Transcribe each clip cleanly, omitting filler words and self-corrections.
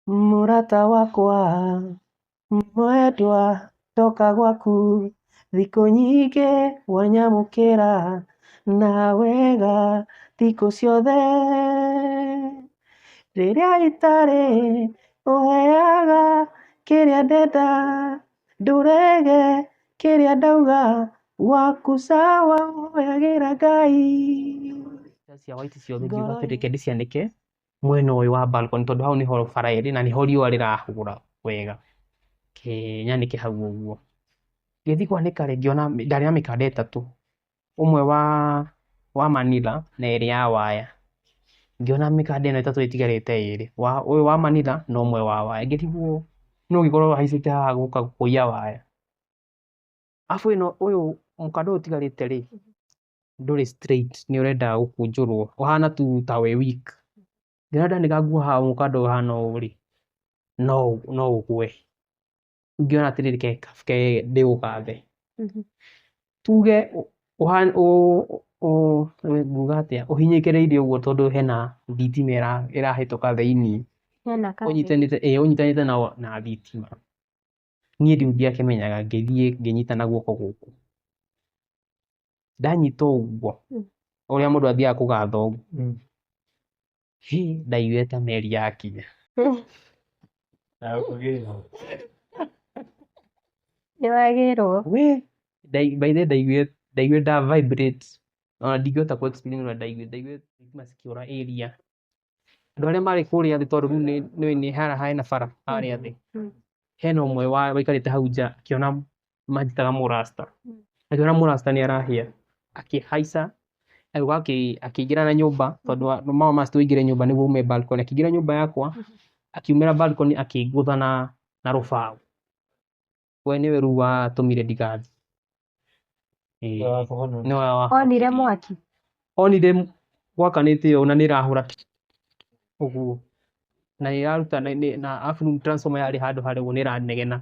Mũrata wakwa mwendwa ndoka gwaku thikũ nyingĩ wanyamũkĩra na wega thikũ ciothe. Rĩrĩa itarĩ ũheaga kĩrĩa ndenda, ndũrege kĩrĩa ndauga, waku sawa hoyagĩra Ngai. Cia white ciothe ngiuga atĩrĩ reke ndĩcianĩke mwena ũyũ wa balcony tondũ hau nĩho bara ĩrĩ na nĩho riũa rĩrahũra wega. Reke nyanĩke hau ũguo. Ngĩthiĩ kwanĩka rĩ, ngĩona ndarĩ na mĩkanda ĩtatũ, ũmwe wa manila na ĩrĩ ya waya. Ngĩona mĩkanda ĩno ĩtatũ ĩtigarĩte ĩrĩ, ũyũ wa manila na ũmwe wa waya. Ngĩrigwo nũ ũngĩkorwo ahaicĩte haha gũka kũiya waya. Arabu ĩno ũyũ mũkanda ũyũ ũtigarĩte rĩ, ndũrĩ straight nĩ ũrenda gũkũnjũrwo, ũhana tu ta wĩ weak. Ngĩona ndanĩka nguo haha mũkanda ũyũ ũhana ũũ rĩ, no ũgwe. Rĩu ngĩona atĩrĩrĩ reke ndĩũgathe. Tuge nguga atĩa, ũhinyĩkĩrĩirie ũguo tondũ hena thitima ĩrahĩtũka thĩiniĩ. Ũnyitanĩte, ĩĩ ũnyitanĩte na thitima. Niĩ rĩu ndiakĩmenyaga, ngĩthiĩ ngĩnyita na guoko gũkũ. Ndanyita ũguo, ũrĩa mũndũ athiaga kũgatha ũguo, hĩ, ndaiguire ta meri yakinya. Nĩwagĩrwo. We, by the way ndaiguire ndaiguire nda vibrate ona ndingĩhota kũ explain ũrĩa ndaiguire, ndaiguire thitima cikĩũra area. Andũ arĩa marĩ kũrĩa thĩ tondũ rĩu nĩ nĩ harĩa hena bara harĩa thĩ, hena ũmwe waikarĩte hau nja akĩona manjĩtaga mũrasta, akĩona mũrasta nĩ arahĩa, akĩhaica agĩũka akĩingĩra na nyũmba tondũ mama must ũingĩre nyũmba nĩguo ume balcony, akĩingĩra nyũmba yakwa, akiumĩra balcony akĩngũtha na rũbaũ. We nĩwe rĩu watũmire ndigathiĩ. Nĩwe Onire mwaki. Onire gwakanĩte ũũ na nĩ ĩrahũra ũguo na nĩ ĩraruta na arabu rĩu transformer yarĩ handũ harĩa ũguo nĩ ĩranegena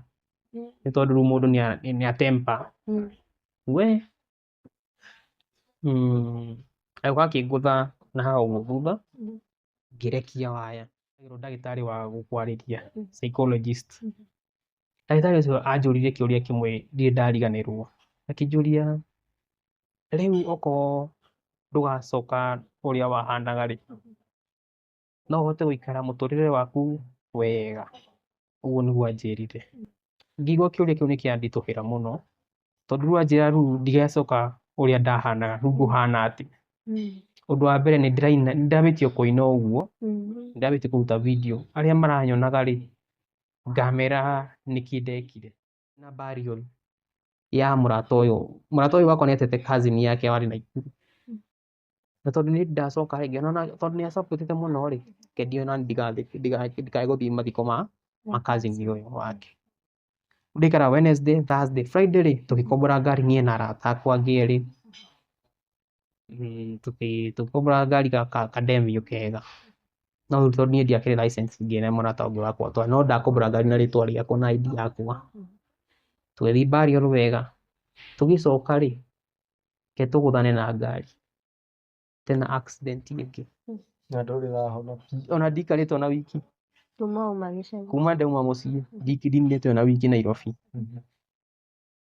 nĩ tondũ rĩu mũndũ nĩ atemper. We agĩũka akĩngũtha na haha ũguo thutha ngĩrekia waya. Ndagĩtarĩ wa gũkwarĩria psychologist. Ndagĩtarĩ ũcio anjũririe kĩũria kĩmwe ndirĩ ndariganĩrwo. Akĩnjũria rĩu okorwo ndũgacoka ũrĩa wahanaga rĩ, no ũhote gũikara mũtũrĩre waku wega? Ũguo nĩguo anjĩrire. Ngĩigua kĩũria kĩu nĩ kĩanditũhĩra mũno tondũ rĩu anjĩra rĩu ndigacoka ũrĩa ndahanaga, rĩu ngũhana atĩa? Ũndũ wa mbere nĩ ndĩraina, nĩ ndambĩtie kũina ũguo, nĩ ndambĩtie kũruta video. Arĩa maranyonaga rĩ, ngamera nĩkĩ ndekire. Na burial ya mũrata ũyũ, mũrata ũyũ wakwa nĩ atete cousin yake warĩ Naikuru. Na tondũ niĩ ndacoka rĩ, ngĩona tondũ nĩ acokete mũno rĩ, reke ndiona ndikae gũthiĩ mathiko ma cousin ũyũ wake. Ndĩikaraga Wednesday, Thursday, Friday rĩ, tũgĩkombora ngari niĩ na arata akwa angĩ erĩ. Tũgĩkombora ngari ka Demio kega. No rĩu tondũ niĩ ndiakĩrĩ license ngĩne mũrata ũngĩ wakwa no ndakombora ngari na rĩtwa rĩakwa na ID yakwa. Tũgĩthiĩ burial wega, tũgĩcoka rĩ, reke tũgũthane na ngari. Tena accident ĩngĩ. Na ndũrĩ ũrahona. Ona ndikarĩte ona wiki. Kuma wauma gĩcagi. Kuma ndauma mũciĩ ndinĩte ona wiki Nairobi.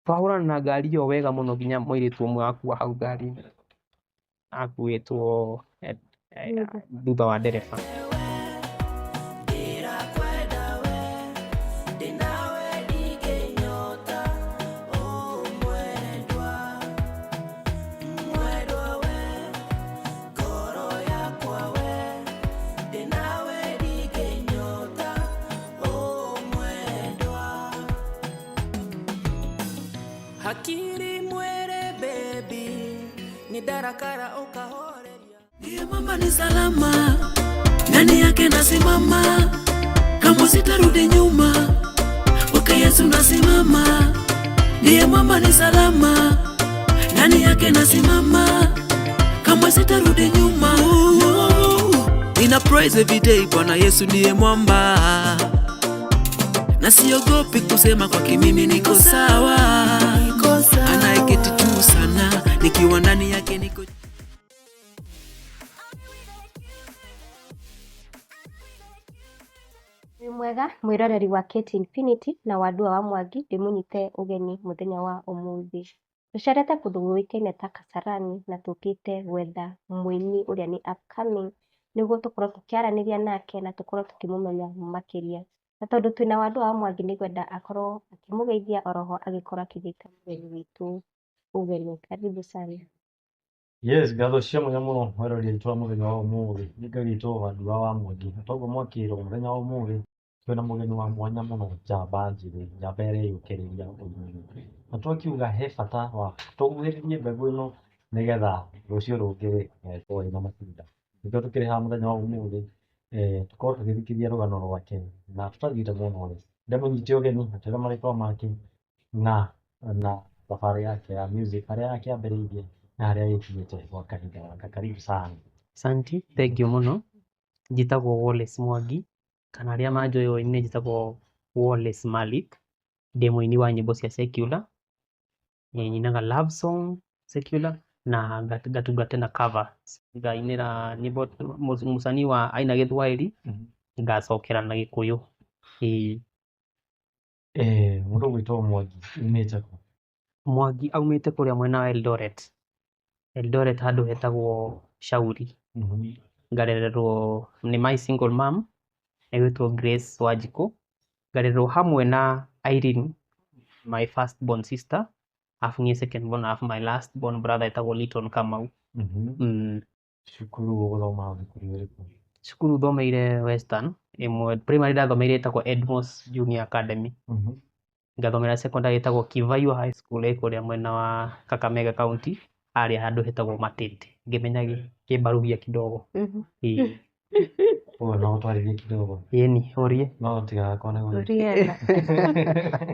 Twahũrana na ngari ĩyo wega mũno nginya mũirĩtu ũmwe akua hau ngari-inĩ. Akuĩtwo thutha wa ndereba. Hakiri mwere baby ni darakara ukahoreria. Ndiye mama ni salama, ndani yake nasimama, kama sitarudi nyuma, kwake Yesu nasimama. Ndiye mama ni salama, ndani yake nasimama, kama sitarudi nyuma. Nina praise every day, Bwana Yesu ndiye mwamba, na siogopi kusema kwake mimi niko sawa. Anayeketi juu sana, nikiwa ndani yake niko Wĩ mwega mwĩroreri wa Kate Infinity na Wandua wa Mwangi ndĩmũnyite ũgeni mũthenya wa ũmũthĩ. Tũcerete kũndũ gũĩkaine ta Kasarani na tũkĩte gwetha mũini ũrĩa nĩ upcoming nĩguo tũkorwo tũkĩaranĩria nake na tũkorwo tũkĩmũmenya makĩria. Na tondũ twĩna Wandua wa Mwangi nĩngwenda akorwo akĩmũgeithia oroho agĩkorwo akĩnyita mũgeni witũ ũgeni. Karibu sana. Yes, ngatho cia mwanya mũno mweroreri witũ wa mũthenya wa ũmũthĩ. Nĩ ngagĩtwo Wandua wa Mwangi. Na toguo mwakĩrwo mũthenya wa ũmũthĩ twĩna mũgeni wa mwanya mũno, njamba njĩthĩ, njamba ĩreyũkĩrĩria ũrĩmi. Na twakiuga he bata wa tũhuhĩrĩrie mbegũ ĩno nĩgetha rũciũ rũngĩ rĩ ĩkorwo ĩna matunda. Nĩkĩo tũkĩrĩ haha mũthenya wa ũmũthĩ, tũkorwo tũgĩthikĩrĩria rũgano rwake na tũtathiĩte mũno rĩ, ndĩmũnyite ũgeni atwĩre marĩtwa make na thabarĩ yake ya music harĩa akĩambĩrĩirie na harĩa ĩkinyĩte gwa kahinda gaka. Karibu sana. Asante, thank you mũno. Njĩtagwo Wallace Mwangi kana arĩa manjũĩ ũĩ njĩtagwo Wallace Malik. Ndĩ mũini wa nyĩmbo cia secular. Nyinaga love song secular na ngatungata na cover. Ngainĩra nyĩmbo mũcanii wa aina gĩthwaĩri ngacokera na gĩkũyũ. Ĩĩ. Mũndũ ũgwĩtwo Mwangi umĩte kũ? Mwangi aumĩte kũrĩa mwena wa Eldoret. Eldoret handũ hetagwo Shauri. Ngarererwo nĩ my single mom ĩgwĩtwo Grace Wanjikũ. Ngarererwo hamwe na Irene my first born sister, alafu niĩ second born, alafu my last born brother etagwo Litton Kamau. Cukuru ũgũthoma thukuru ĩrĩkũ? Cukuru thomeire Western ĩmwe, primary ndathomeire ĩtagwo Edmos Junior Academy. Ngathomera secondary ĩtagwo Kivaywa High School ĩ kũrĩa mwena wa Kakamega County, harĩa handũ hetagwo Matete, ngĩmenya kĩmbaruhia kidogo. Ĩĩ. Ũguo no ũtwarĩrie kidogo. Ĩni, ũrie. No tigakone gũthiĩ. Ũriena.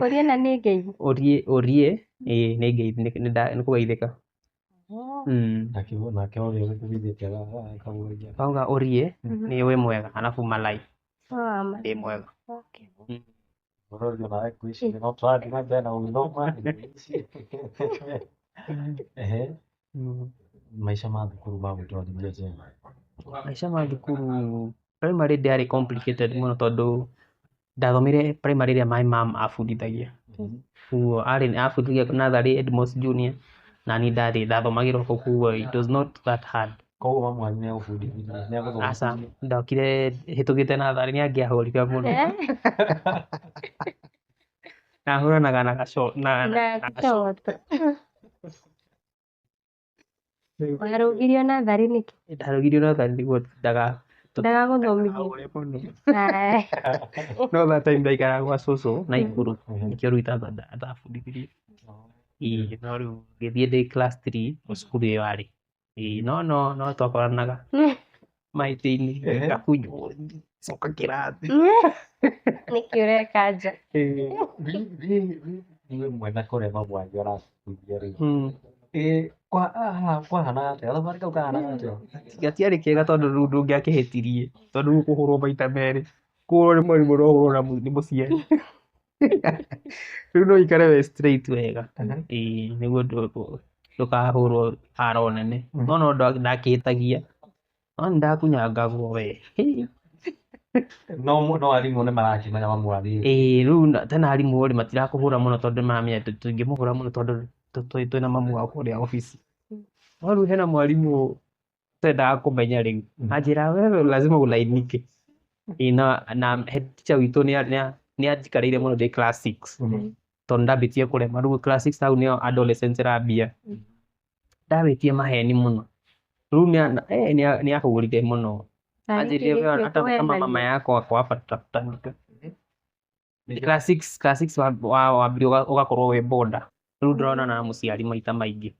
Ũriena nĩ ngeithi. Ũrie, ũrie, ĩĩ nĩ ngeithi, nĩ kũgeithĩka. Nake nake ũrĩa ũgĩkũgeithĩtie akagũgeithia. Wauga ũrie nĩ wĩ mwega, alafu malai Oh, ma- ndĩ mwega. Okay. Mũrori onawe ngwĩciria no tũrathiĩ na mbere na gũgĩthoma ici. Ehe, maica ma thukuru magũtwarithia atĩa? Maica ma thukuru primary ndĩarĩ complicated mũno tondũ ndathomeire primary ĩrĩa my mom abundithagia. Koguo arĩ abundithagia natharĩ Edmos Junior na niĩ ndarĩ ndathomagĩra kũu koguo it was not that hard. Koguo mamu wanyu nĩagũbundithirie, Aca nĩagũthomithirie. ndokire hĩtũkĩte natharĩ nĩangĩahũrire mũno. Nahũranaga na gaco na Na na gaco. gacoto. Warũgirio natharĩ nĩkĩ? Ndarũgirio natharĩ nĩguo ndaga Ndagagũthomithie. ndakahũre mũno. Ai. No that time ndaikaraga gwa cũcũ Naikuru nĩkĩo rĩu atabundithirie. Ĩĩ no rĩu ngĩthiĩ ndĩ class 3 o cukuru ĩyo arĩ. Ĩĩ no no no twakoranaga mahĩtia-inĩ ngakunywo coka kĩrathi. Nĩkĩ ũreka nja? Niĩ mwena kũrĩa mamu wanyu arabundithia rĩ. Kwahanaga atĩa? Gathabarĩ kau kahanaga atĩa? Gatiarĩ kega tondũ rĩu ndũngĩakĩhĩtirie tondũ rĩu ũkũhũrwo maita merĩ. Kũhũrwo nĩ mwarimũ no ũhũrwo nĩ mũciari. Rĩu no ũikare wĩ straight wega. Ĩĩ nĩguo ndũkahũrwo haro nene. No no ndakĩhĩtagia. No nĩndakunyangagwo we. No no arimũ nĩ marakĩmenya mamu wanyu. Ĩĩ rĩu tena arimũ rĩ matirakũhũra mũno tondũ nĩmaramenya tũtingĩmũhũra mũno tondũ twĩna mamu wao kũrĩa obici. No rĩu hena mwarimũ ũtendaga kũmenya rĩu. Anjĩraga wewe lazima ulainike. Ĩĩ na head teacher witũ nĩanjikarĩire mũno ndĩ class 6 tondũ ndambĩtie kũrema rĩu class 6 hau nĩyo adolescence ĩrambia. Ndambĩtie maheni mũno. Rĩu nĩahũrire mũno. Anjĩrire wewe hata kama mama yako ako hapa tutakutandika. Class 6 class 6 wambire ũgakorwo wĩ boarder. Rĩu ndũronana na mũciari maita maingĩ.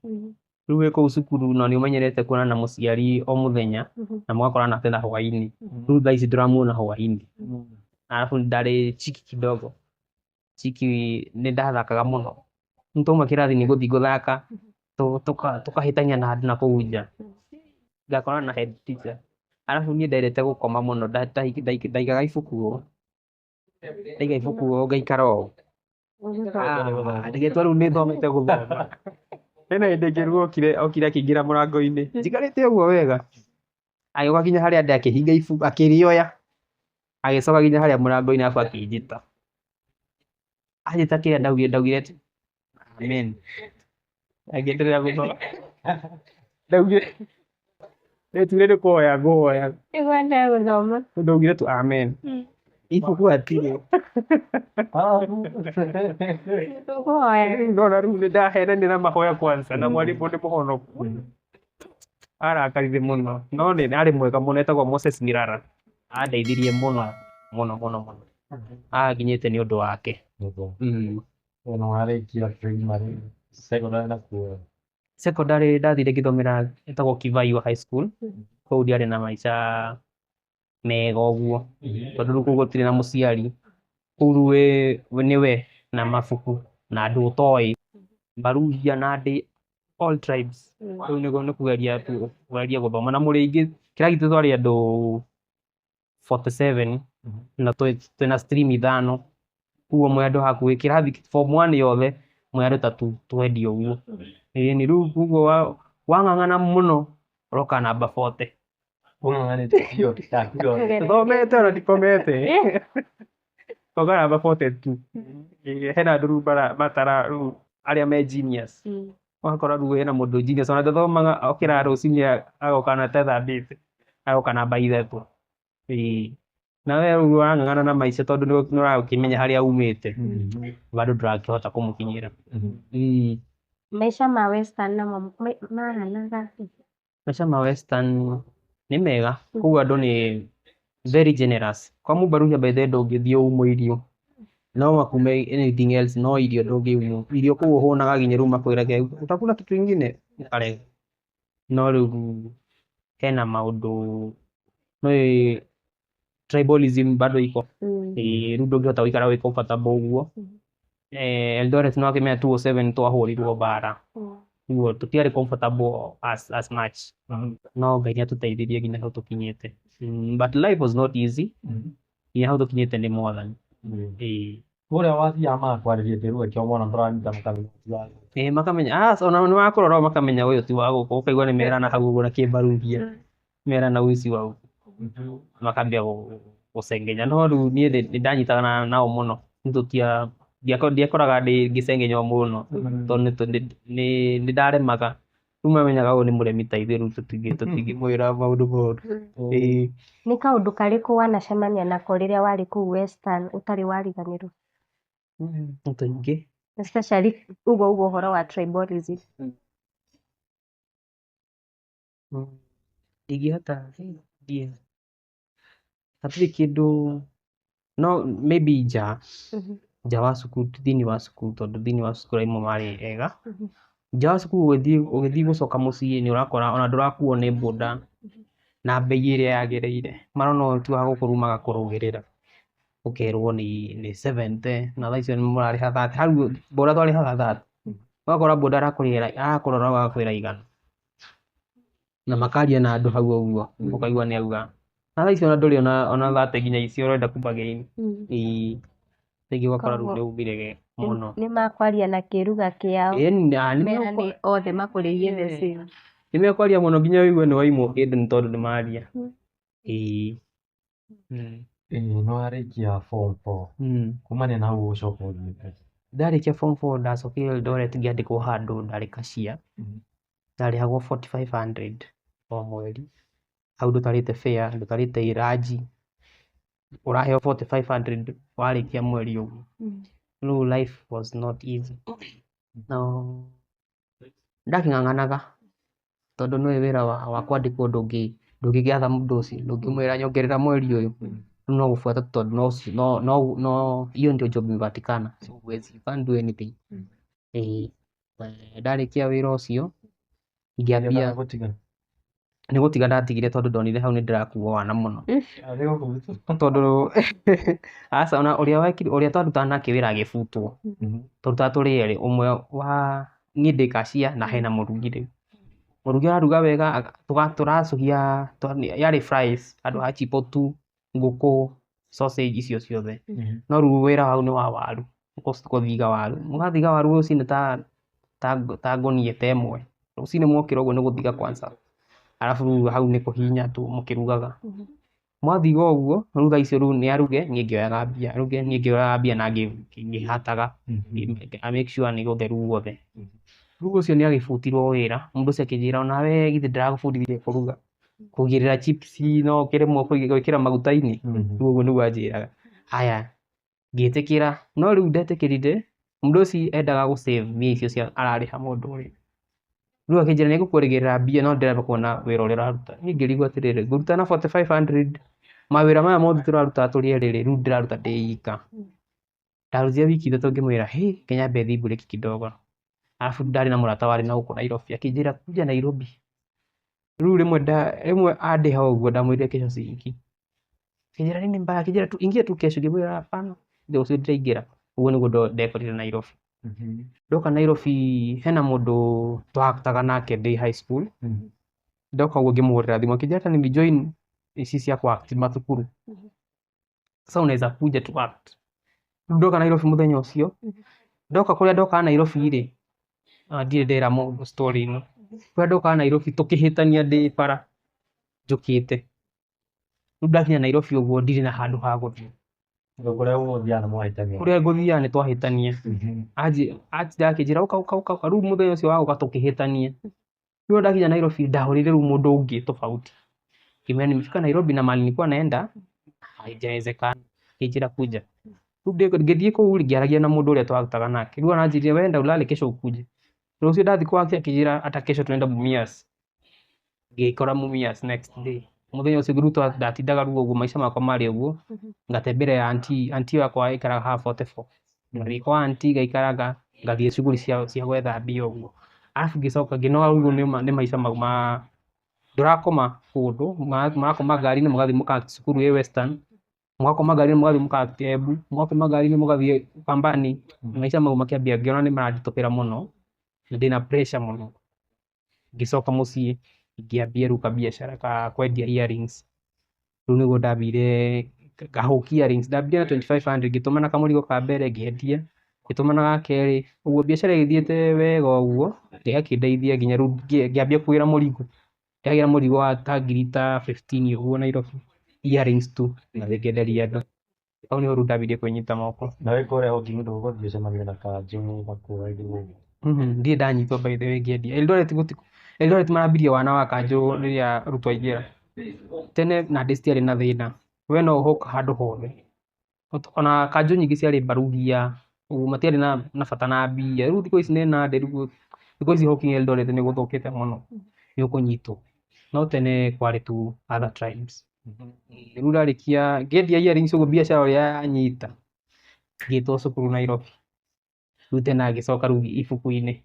Rĩu wĩ kũu cukuru na nĩũmenyerete kuonana na mũciari o mũthenya na mũgakorana tena hwaĩ-inĩ. Rĩu thaa ici ndũramuona hwaĩ-inĩ. Alafu ndarĩ cheeky kidogo. Cheeky nĩndathakaga mũno. Nĩ twauma kĩrathi nĩ gũthiĩ gũthaka tũkahĩtania na andũ nakũu nja. Ngakorana na head teacher. Alafu niĩ ndendete gũkoma mũno ndaigaga ibuku ũũ. Ndaiga ibuku ũũ ngaikara ũũ. Ndĩgetwo rĩu nĩthomete gũthoma. Hena hĩndĩ ĩngĩ rĩu okire akĩingĩra mũrango-inĩ njikarĩte ũguo wega. Agĩũka nginya harĩa ndĩ akĩhinga ibuku akĩrĩoya. Agĩcoka nginya harĩa mũrango-inĩ arabu akĩnjĩta. Anjĩta kĩrĩa ndaugire, ndaugire atĩ amen. Agĩenderea gũthoma. Ndaugire ndetuire nĩ kũhoya ngũhoya. Nĩguo endelee gũthoma. Ndaugire tu amen. Ibuku hatirĩ. Tũkũhoya. Ndona rĩu nĩ ndahenania na mahoya kwanza na mwarimũ nĩ mũhonoku. Arakarire mũno no nĩ arĩ mwega mũno, etagwo Moses Mirara. Andeithirie mũno mũno mũno mũno. Anginyĩte nĩ ũndũ wake. Ona warĩkia primary, secondary nakuo? Secondary ndathire ngĩthomera ĩtagwo Kivaywa High School. Kũu ndiarĩ na maica mega ũguo tondũ rĩu kũu gũtirĩ na mũciari. Kũu rĩu wĩ nĩwe na mabuku na andũ ũtoĩ, Baruhia na ndĩ all tribes. Rĩu nĩ kũgeria tu kũgeria gũthoma na mũrĩ aingĩ. Kĩrathi gitũ twarĩ andũ 47 na twĩna stream ithano. Koguo mwĩ andũ hakuhĩ kĩrathi form 1 yothe mwĩ andũ ta 20 ũguo. Ĩni rĩu koguo wang'ang'ana mũno ũroka namba 40. Ũng'ang'anĩte biũ biũ. Thomete ona ndikomete. Ngoka namba 42. Hena andũ rĩu matara rĩu arĩa me genius. Ũgakora rĩu hena mũndũ genius ona ndathomaga okĩraga rũcinĩ agoka na atethambĩte agoka namba ithatũ. Ĩĩ. Na we rĩu ũrang'ang'ana na maica tondũ nĩ ũrakĩmenya harĩa umĩte bado ndũrakĩhota kũmũkinyĩra. Maica ma Western namo mahanaga atĩa? Maica ma Western nĩ mega, kũu andũ nĩ very generous. Kwa Mũbaruhia by the way ndũngĩthiĩ ũimwo irio. No makume anything else no irio ndũngĩimwo. Irio kũu ũhũnaga nginya rĩu makwĩrage utakula kitu ingine ũkarega. No rĩu hena maũndũ nĩ tribalism bado iko. Ĩĩ rĩu ndũngĩhota gũikara wĩ comfortable ũguo. Eldoret nĩ wakĩmenya 2007 twahũrirwo mbara. Ũguo tũtiarĩ comfortable as much. No Ngai nĩ atũteithirie nginya hau tũkinyĩte. But life was not easy. Nginya hau tũkinyĩte nĩ Mwathani. Ĩĩ. Kũrĩa wathiaga magakwarĩria kĩrua kĩao mona ndũranyita makamenya ti wa gũkũ. Ĩĩ makamenya ona nĩ makũrora makamenya ũyũ ti wa gũkũ, ũkaigua nĩ merana hau ũguo na kĩmbaruhia. Merana ũyũ ti wa gũkũ. Makambia gũcengenya no rĩu niĩ nĩ ndanyitanaga nao mũno. Ndiakoraga ngĩcengenywo mũno tondũ nĩ ndaremaga. Rĩu mamenyaga ũyũ nĩ mũremi ta ithuĩ rĩu tũtingĩmwĩra maũndũ moru. Ĩĩ. Nĩ kaũndũ karĩkũ wanacemania nako rĩrĩa warĩ kũu Western ũtarĩ wariganĩrwo? Nĩ tũingĩ. Especially ũguo ũguo ũhoro wa tribalism. Ndingĩhota hatirĩ kĩndũ no maybe nja nja wa cukuru ti thĩinĩ wa cukuru tondũ thĩinĩ wa cukuru arimũ marĩ ega. Nja wa cukuru ũgĩthiĩ gũcoka mũciĩ nĩ ũrakora ona ndũrakuo nĩ boda na mbei ĩrĩa yagĩrĩire. Marona ũyũ ti wa gũkũ rĩu magakũrũgĩrĩra. Ũkerwo nĩ 70 na thaa icio mũrarĩha 30. Hau boda twarĩhaga 30. Ũgakora boda arakũrora agakwĩra igana. Na makaria na andũ hau ũguo ũkaigua nĩ auga. Na thaa icio ona ndũrĩ ona 30 nginya icio ũrenda kũ bargain. Ĩĩ. Rĩngĩ ũgakora rĩu nĩ umire mũno. Nĩ makwaria na kĩruga kĩao. Ĩĩ Merane othe makũrĩhie the same. nĩ mekwaria mũno nginya ũigue nĩ waimwo kĩndũ nĩ tondũ nĩ maria. Ĩĩ. Ĩĩ nĩ warĩkia form 4. Kumania na hau ũgũcoka ũthiĩ kũ? Ndarĩkia form 4 ndacokire Eldoret ngĩandĩkwo handũ ndarĩ cashier. Ndarĩhagwo 4500 o mweri. Hau ndũtarĩte fare, ndũtarĩte iranji. Ũraheo 4500 warĩkia mweri ũguo. Rĩu life was not easy. No ndakĩng'ang'anaga tondũ nĩũĩ wĩra wa kwandĩkwo ndũngĩgĩatha mũndũ ũcio, ndũngĩmwĩra nyongerera mweri ũyũ. Rĩu no gũbuata tondũ no hiyo ndio job imepatikana. So huwezi, you can't do anything. Ĩĩ. Ndarĩkia wĩra ũcio ngĩambia Gũtiga. nĩ gũtiga ndatigire tondũ ndonire hau nĩ ndĩrakuo wana mũno. Tondũ aca ona ũrĩa twarutaga nake wĩra agĩbutwo. Twarutaga tũrĩ erĩ, ũmwe wa niĩ ndĩ cashier na hena mũrugi rĩu. Mũrugi araruga wega tũracũhia yarĩ fries handũ ha chipo tu, ngũkũ, sausage icio ciothe. No rĩu wĩra hau nĩ wa waru, gũthiga waru. Mũgathiga waru rũcinĩ ta ngũnia ta ĩmwe. Rũcinĩ mwokĩra ũguo nĩ gũthiga kwanza. Arabu rĩu hau nĩ kũhihinya tu mũkĩrugaga. Mwathiga ũguo rĩu thaa icio rĩu nĩ aruge niĩ ngĩoyaga mbia, aruge niĩ ngĩoyaga mbia na ngĩhataga, I make sure nĩ gũtheru guothe. Rĩu ũcio nĩ agĩbutirwo wĩra, mũndũ ũcio akĩnjĩra onawe githĩ ndĩragũbundithirie kũruga, kũigĩrĩra chips no ũkĩremwo gwĩkĩra maguta-inĩ, rĩu ũguo nĩguo anjĩraga. Haya, ngĩtĩkĩra, no rĩu ndetĩkĩrire, mũndũ ũcio endaga gũ save mbia icio cia ararĩha mũndũ ũrĩa. Rĩu akĩnjĩra nĩ ngũkũrĩgĩrĩra mbia no ndĩrenda kuona wĩra ũrĩa ũraruta. Niĩ ngĩrigwo atĩrĩrĩ, ngũruta na 4500 mawĩra maya mothe tũrarutaga tũrĩ erĩ rĩ, rĩu ndĩraruta ndĩ ika. Ndarutire wiki 3 ngĩmwĩra, hĩ, reke nyambe thiĩ break kidogo. Arabu ndarĩ na mũrata warĩ na gũkũ Nairobi, akĩnjĩra kuja Nairobi. Rĩu rĩmwe andĩha ũguo ndamwĩrire kesho siingi. Akĩnjĩra nini mbaya, akĩnjĩra tu ingia tu kesho, ngĩmwĩra hapana, rũciũ ndĩraingĩra. Ũguo nĩguo ndekorire Nairobi. Ndoka Nairobi hena mũndũ twa-actaga nake ndĩ high school. Ndoka ũguo ngĩmũhũrĩra thimũ akĩnjĩra hata nilijoin ici cia ku-act mathukuru. Sasa unaweza kuja tu act. Rĩu ndoka Nairobi mũthenya ũcio, ndoka kũrĩa ndokaga Nairobi rĩ, ndirĩ ndera mũndũ story ĩno. Kũrĩa ndokaga Nairobi tũkĩhĩtania ndĩ bara njũkĩte. Rĩu ndakinya Nairobi ũguo ndirĩ na handũ ha gũthiĩ. Kũrĩa ũgũthiaga nĩ mwahĩtania. Kũrĩa ngũthiaga nĩ twahĩtania. Atinda akĩnjĩra ũka ũka ũka ũka. Rĩu mũthenya ũcio wa gũka tũkĩhĩtania. Rĩu ndakinya Nairobi ndahũrĩire rĩu mũndũ ũngĩ tofauti. Ngĩmwĩra nimefika Nairobi na mahali nilikuwa naenda haijawezekana. Akĩnjĩra kuja. Rĩu ngĩthiĩ kũu rĩ, ngĩaragia na mũndũ ũrĩa twarutaga nake. Rĩu aranjĩrire wewe enda ulale kesho ukuje. Rũciũ ndathiĩ kwake akĩnjĩra hata kesho tunaenda Mumias. Ngĩkora Mumias next day. Mũthenya ũcio rĩu ndatindaga rĩu ũguo maica makwa marĩ ũguo, ngatembelea auntie, auntie wakwa aikaraga haha 44. Ngathiĩ kwa auntie ngaikaranga, ngathiĩ shughuli cia gwetha mbia ũguo. Arabu ngĩcoka ngĩnoga rĩu nĩ maica mau ma ndũrakoma kũndũ, mũrakoma ngari-inĩ mũgathiĩ mũka cukuru ĩ Western, mũgakoma ngari-inĩ mũgathiĩ mũka Embu, mũgakoma ngari-inĩ mũgathiĩ Ukambani. Maica mau makĩambia ngĩona nĩ maranditũhĩra mũno, na ndĩna pressure mũno. Ngĩcoka mũciĩ ngĩambia rĩu kabiacara ka kwendia earrings. Rĩu nĩguo ndambire ngahũkia earrings, ndambirie na 2500 ngĩtũmana kamũrigo ka mbere ngĩendia, ngĩtũmana ga kerĩ, ũguo biacara ĩgĩthiĩte wega ũguo, Ngai akĩndeithia nginya rĩu ngĩambia kũgĩra mũrigo. Ndagĩra mũrigo wa ta ngiri ta 15 ũguo Nairobi, earrings tu, ngathiĩ ngenderia andũ. Hau nĩho rĩu ndambirie kwĩnyita moko. Na wĩ kũrĩa Hawking ndũgũthiĩ ũcemanie na kanjũ makuoe gĩthũngũ. Ndirĩ ndanyitwo by the way ngĩendia. Eldoret gũti Eldoret marambirie wana wa kanjũ rĩrĩa Ruto aingĩra. Tene Nandi citiarĩ na thĩna, we no ũhũka handũ hothe. Ona kanjũ nyingĩ ciarĩ Barugia, ũguo matiarĩ na bata na mbia. Rĩu thikũ ici nĩ Nandi rĩu thikũ ici Hawking Eldoret nĩ gũthũkĩte mũno, nĩ ũkũnyitwo. No tene kwarĩ tu other tribes. Rĩu ndarĩkia ngĩendia earrings ũguo biacara ũrĩa yanyita, ngĩtwo cukuru Nairobi. Rĩu tena ngĩcoka rĩu ibuku-inĩ,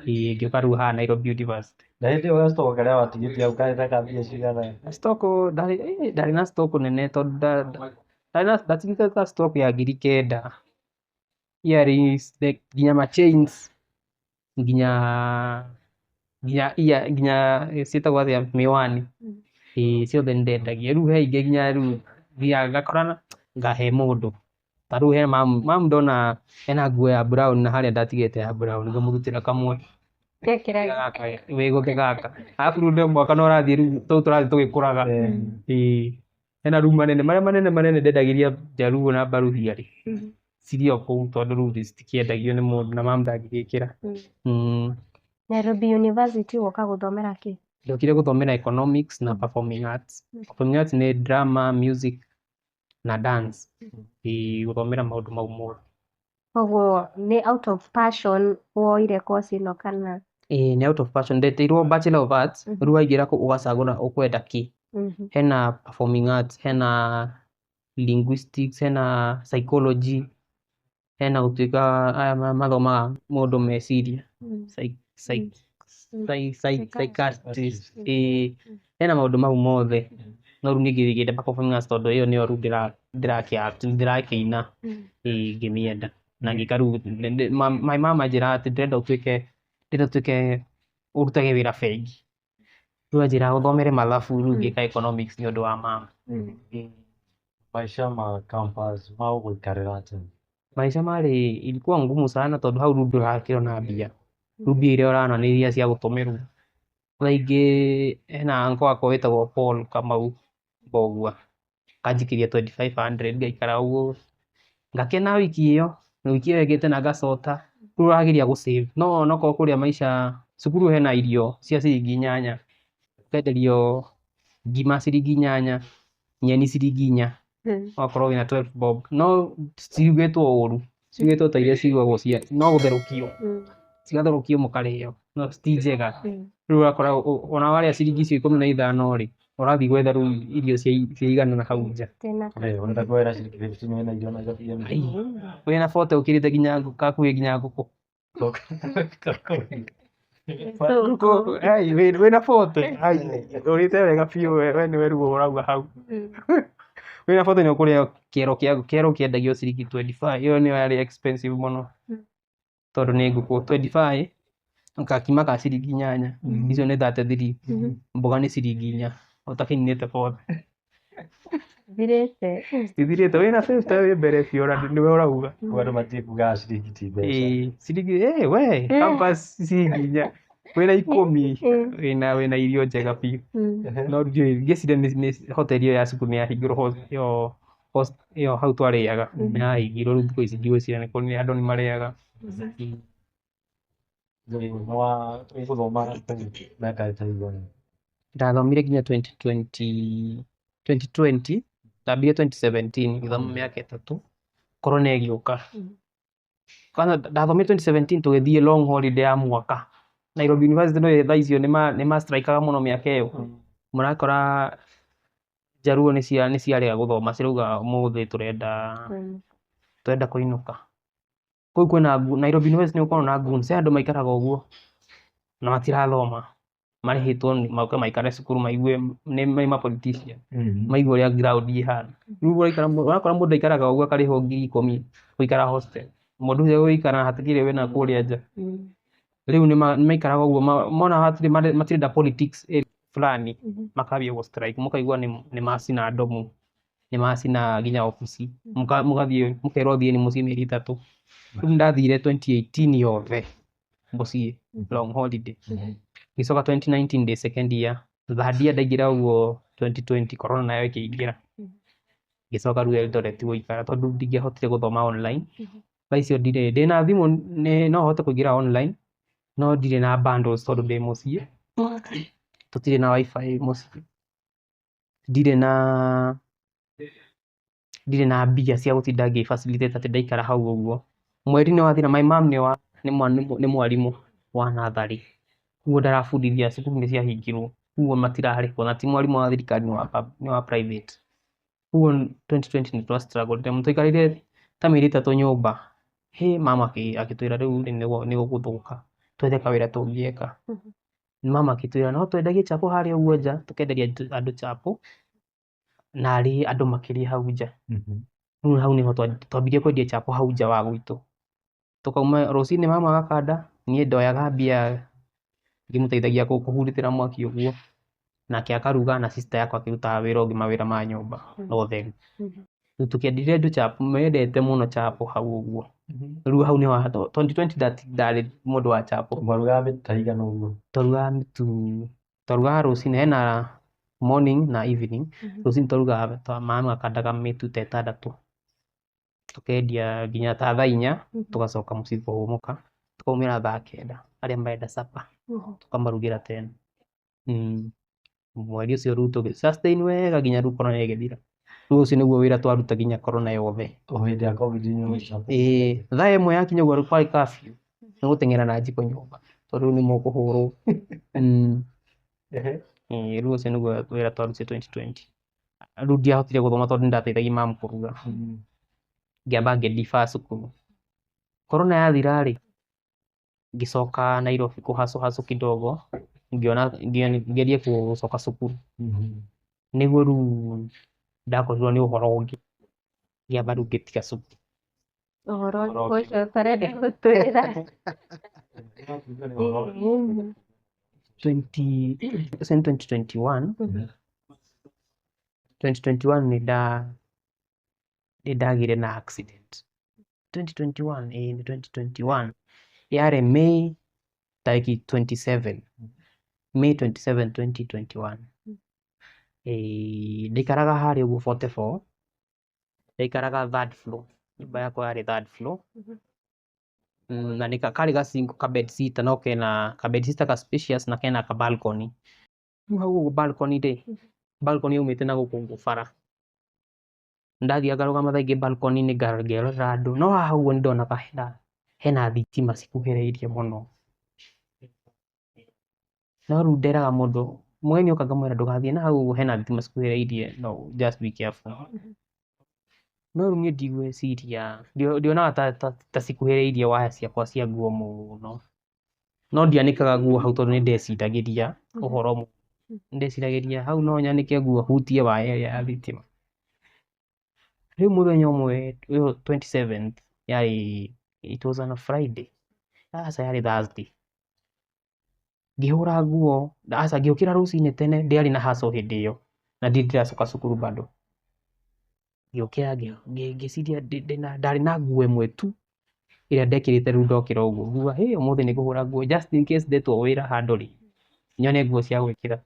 ngĩũka rĩu haha Nairobi University. Na hĩndĩ ĩyo gastock karĩa watigĩtie hau karĩ ta ka mbia cigana? Stock ndarĩ na stock nene tondũ ndatigĩte ta stock ya 9,000. Earrings, nginya ma chains, nginya ciĩtagwo atĩa mĩwani. Ĩĩ ciothe nĩ ndendagia. Rĩu he ingĩ nginya rĩu thiaga ngakora ngahe mũndũ. Ta rĩu he mamu, mamu ndona ena nguo ya brown na harĩa ndatigĩte ya brown ngamũrutĩra kamwe. Gekĩra Wĩgũthe gaka. Arabu rĩu nĩ mwaka no ũrathiĩ rĩu tũu tũrathiĩ tũgĩkũraga. Ĩĩ. Hena rĩu manene marĩa manene manene ndendagĩria Jaluo na Baruhia rĩ, cirĩ o kũu tondũ rĩu citikĩendagio nĩ mũndũ na mamu ndangĩgĩkĩra. Nairobi University woka gũthomera kĩ? Ndokire gũthomera economics na performing arts. Performing arts nĩ drama, music na dance. Ĩĩ gũthomera maũndũ mau mothe. Koguo nĩ out of passion woire course ĩno kana? Ĩĩ nĩ out of passion. Ndetĩirwo Bachelor of Arts, rĩu waingĩra kũu ũgacagũra ũkwenda kĩ. Hena performing arts, hena linguistics, hena psychology, hena gũtuĩka aya mathomaga mũndũ meciria, psychiatrist. Ĩĩ hena maũndũ mau mothe. No rĩu niĩ ngĩenda performing arts tondũ ĩyo nĩyo rĩu ndĩrakĩ act, ndĩrakĩina, ĩĩ ngĩmĩenda. Na ngĩka rĩu my mom anjĩraga atĩ ndĩrenda ũtuĩke ũrutage wĩra bengi. Rĩu anjĩraga ũthomere mathabu rĩu ngĩka economics nĩ ũndũ wa mama. Maica ma campus ma gũikarĩra atĩa? Maica marĩ ilikuwa ngumu sana tondũ hau rĩu ndũrakĩona mbia. Rĩu mbia iria ũrona nĩ iria cia gũtũmĩrwo. Thaa ingĩ hena uncle wakwa wĩtagwo Paul Kamau Mbogua. Akanjikĩria 2500 ngaikara ũguo ngakena wiki ĩyo, na wiki ĩyo ĩngĩ tena ngacota, rĩu ũrageria gũ save no onokorwo kũrĩa maica cukuru hena irio cia ciringi 8, ũkenderio ngima ciringi 8, nyeni ciringi 4, ũgakorwo wĩna 12 bob, no citirugĩtwo ũru, cirugĩtwo ta iria cirugagwo cia no gũtherũkio, cigatherũkio mũkarĩo, no ti njega. Rĩu ũgakora ona warĩa ciringi icio 15 rĩ, ũrathiĩ gwetha rĩu irio cia 100 na hau nja. Ũrenda kuoera ciringi 15 wĩna irio Nairobi ĩno. Wĩna 40 ũkĩrĩte nginya hakuhĩ nginya ngũkũ. Ngũkũ, wĩna 40, ũrĩte wega biũ we nĩwe ruo ũrauga hau. Wĩna 40 nĩ ũkũrĩa kĩero kĩa kĩero kĩendagio ciringi 25, ĩyo nĩyo yarĩ expensive mũno tondũ nĩ ngũkũ 25, gakima ka ciringi 8, icio nĩ 33, mboga nĩ ciringi 4, ũtakĩninĩte 40. Thirĩte. Citithirĩte, wĩna 50 wĩ mbere biũ ona nĩwe ũrauga. Koguo andũ matige kugaga ciringi ti mbeca. Ĩĩ, ciringi we campus ciringi 4, wĩna 10 wĩna irio njega biũ. No ndiũĩ ngĩciria nĩ hoteli ĩyo ya cukuru nĩ yahingirwo ĩyo ĩyo hau twarĩaga nĩ yahingirwo, rĩu thikũ ici ndigwĩciria nĩ kũrĩ andũ nĩ marĩaga. Ũgũthoma mĩaka ta ĩigana? Ndathomire nginya 2020, 2020, ndambire 2017 ngĩthoma mĩaka 3, corona ĩgĩũka. Kwanza ndathomire 2017 tũgĩthiĩ long holiday ya mwaka. Nairobi University no thaa icio nĩ ma strike aga mũno mĩaka ĩyo. Mũrakora Jaluo nĩ ciarega gũthoma cirauga ũmũthĩ tũrenda kũinũka. Kũu kwĩna Nairobi University nĩ gũkoragwo na goons, he andũ maikaraga ũguo na matirathoma, marĩhĩtwo moke maikare cukuru maigue nĩ ma politician, maigue ũrĩa ground ĩhana. Rĩu ũrakora mũndũ aikaraga ũguo akarĩhwo 10,000 gũikara hostel. Mũndũ ũcio gũikara hatikĩrĩ wĩna kũrĩa nja. Rĩu nĩ maikaraga ũguo mona hatirĩ matirenda politics fulani makambia gũ strike, mũkaigua nĩ macina ndomu, nĩ macina nginya obici, mũgathiĩ mũkerwo thiĩni mũciĩ mĩeri 3. Rĩu nĩndathire 2018 yothe mũciĩ long holiday. Ngĩcoka 2019 ndĩ second year, third year ndaingĩra ũguo 2020 corona nayo ĩkĩingĩra. Ngĩcoka rĩu Eldoret gũikara tondũ ndingĩahotire gũthoma online. Thaa icio ndirĩ, ndĩna thimũ no hote kũingĩra online no ndirĩ na bundles tondũ ndĩ mũciĩ, tũtirĩ na wifi mũciĩ, ndirĩ na mbia cia gũtinda ngĩ facilitate atĩ ndaikara hau ũguo. Mweri nĩ wathira, my mom nĩ mwarimũ wa natharĩ, koguo ndarabundithia cukuru nĩ ciahingirwo, koguo matirarĩhwo na ti mwarimũ wa thirikari nĩ wa private. Koguo 2020 nĩ twa struggle twaikarire ta mĩeri 3 nyũmba, hĩ mama akĩtwĩra rĩu nĩ gũgũthũka, twethe kawĩra tũngĩeka. Mama akĩtwĩra no twendagie chapo harĩa ũguo nja, tũkenderia andũ chapo narĩ andũ makĩrĩe hau nja. Rĩu hau nĩho twambirie kwendia chapo hau nja wa gwitũ. Tũkauma rũcinĩ mama agakanda, niĩ ndoyaga mbia ngĩmũteithagia kũhurutĩra mwaki ũguo, nake akaruga na sister yakwa akĩrutaga wĩra ũngĩ mawĩra ma nyũmba na ũtheru. Rĩu tũkĩenderia andũ chapo, mendete mũno chapo hau ũguo. Rĩu hau nĩho 2020 ndarĩ mũndũ wa chapo. Mwarugaga mĩtu ta ĩigana ũguo? Twarugaga mĩtu, twarugaga rũcinĩ, hena morning na evening. Rũcinĩ twarugaga, mama akandaga mĩtu ta 6, tũkendia nginya ta thaa 4, tũgacoka mũciĩ kũhũmũka, tũkaumĩra thaa 9 arĩa marenda supper tũkamarugĩra tena. Mweri ũcio rĩu tũgĩ sustain wega nginya rĩu corona ĩgĩthira. Rĩu ũcio nĩguo wĩra twaruta nginya corona yothe. O hĩndĩ ya covid nĩ chapo? Ĩĩ, thaa 1 yakinya ũguo kwarĩ curfew, nĩ gũteng'era na njiko nyũmba tondũ rĩu nĩ mũkũhũrwo. Ĩĩ, rĩu ũcio nĩguo wĩra twarutire 2020. Rĩu ndiahotire gũthoma tondũ nĩ ndateithagia mamu kũruga. Ngĩamba ngĩ defer cukuru. Corona yathira rĩ, ngĩcoka Nairobi kũ hustle hustle kidogo, ngĩona ngerie gũcoka cukuru. Nĩguo rĩu ndakorirwo nĩ ũhoro ũngĩ, ngĩamba rĩu ngĩtiga cukuru. Ũhoro ũrĩkũ ũcio ũtarenda gũtwĩra? 2021 2021 nĩ ndagĩire na accident. 2021, ĩĩ nĩ 2021, yarĩ May tarĩki 27, May 27 2021. Ndaikaraga harĩa ũguo 44, ndaikaraga third floor, nyũmba yakwa yarĩ third floor. Na nĩ karĩ ga single ka bed sitter, no kena ka bed sitter ka spacious na kena ka balcony. Rĩu hau ũguo balcony rĩ, balcony yaumĩte na gũkũ ũguo bara. Ndathiaga ngarũgama thaa ingĩ balcony-inĩ ngerorera andũ, no haha ũguo nĩ ndonaga hena thitima cikuhĩrĩirie mũno. No rĩu nderaga mũndũ, mũgeni oka ngamwĩra ndũgathiĩ na hau ũguo hena thitima cikuhĩrĩirie, no just be careful. No rĩu niĩ ndigwĩciria, ndionaga ta cikuhĩrĩirie waya ciakwa cia nguo mũno. No ndianĩkaga nguo hau tondũ nĩ ndeciragĩria ũhoro mũno. Nĩ ndeciragĩria hau no nyanĩke nguo hutie waya ĩrĩa ya thitima. Rĩu mũthenya ũmwe ĩyo 27th yarĩ, it was on a Friday, aca yarĩ Thursday. Ngĩhũra nguo, aca ngĩũkĩra rũcinĩ tene, ndiarĩ na hustle hĩndĩ ĩyo na ndirĩ ndĩracoka cukuru bado. Ngĩũkĩra ngĩciria ndarĩ na nguo ĩmwe tu ĩrĩa ndekĩrĩte rĩu ndokĩra ũguo. Ngiuga hĩ ũmũthĩ nĩ ngũhũra nguo just in case ndetwo wĩra handũ rĩ, nyone nguo cia gwĩkĩra.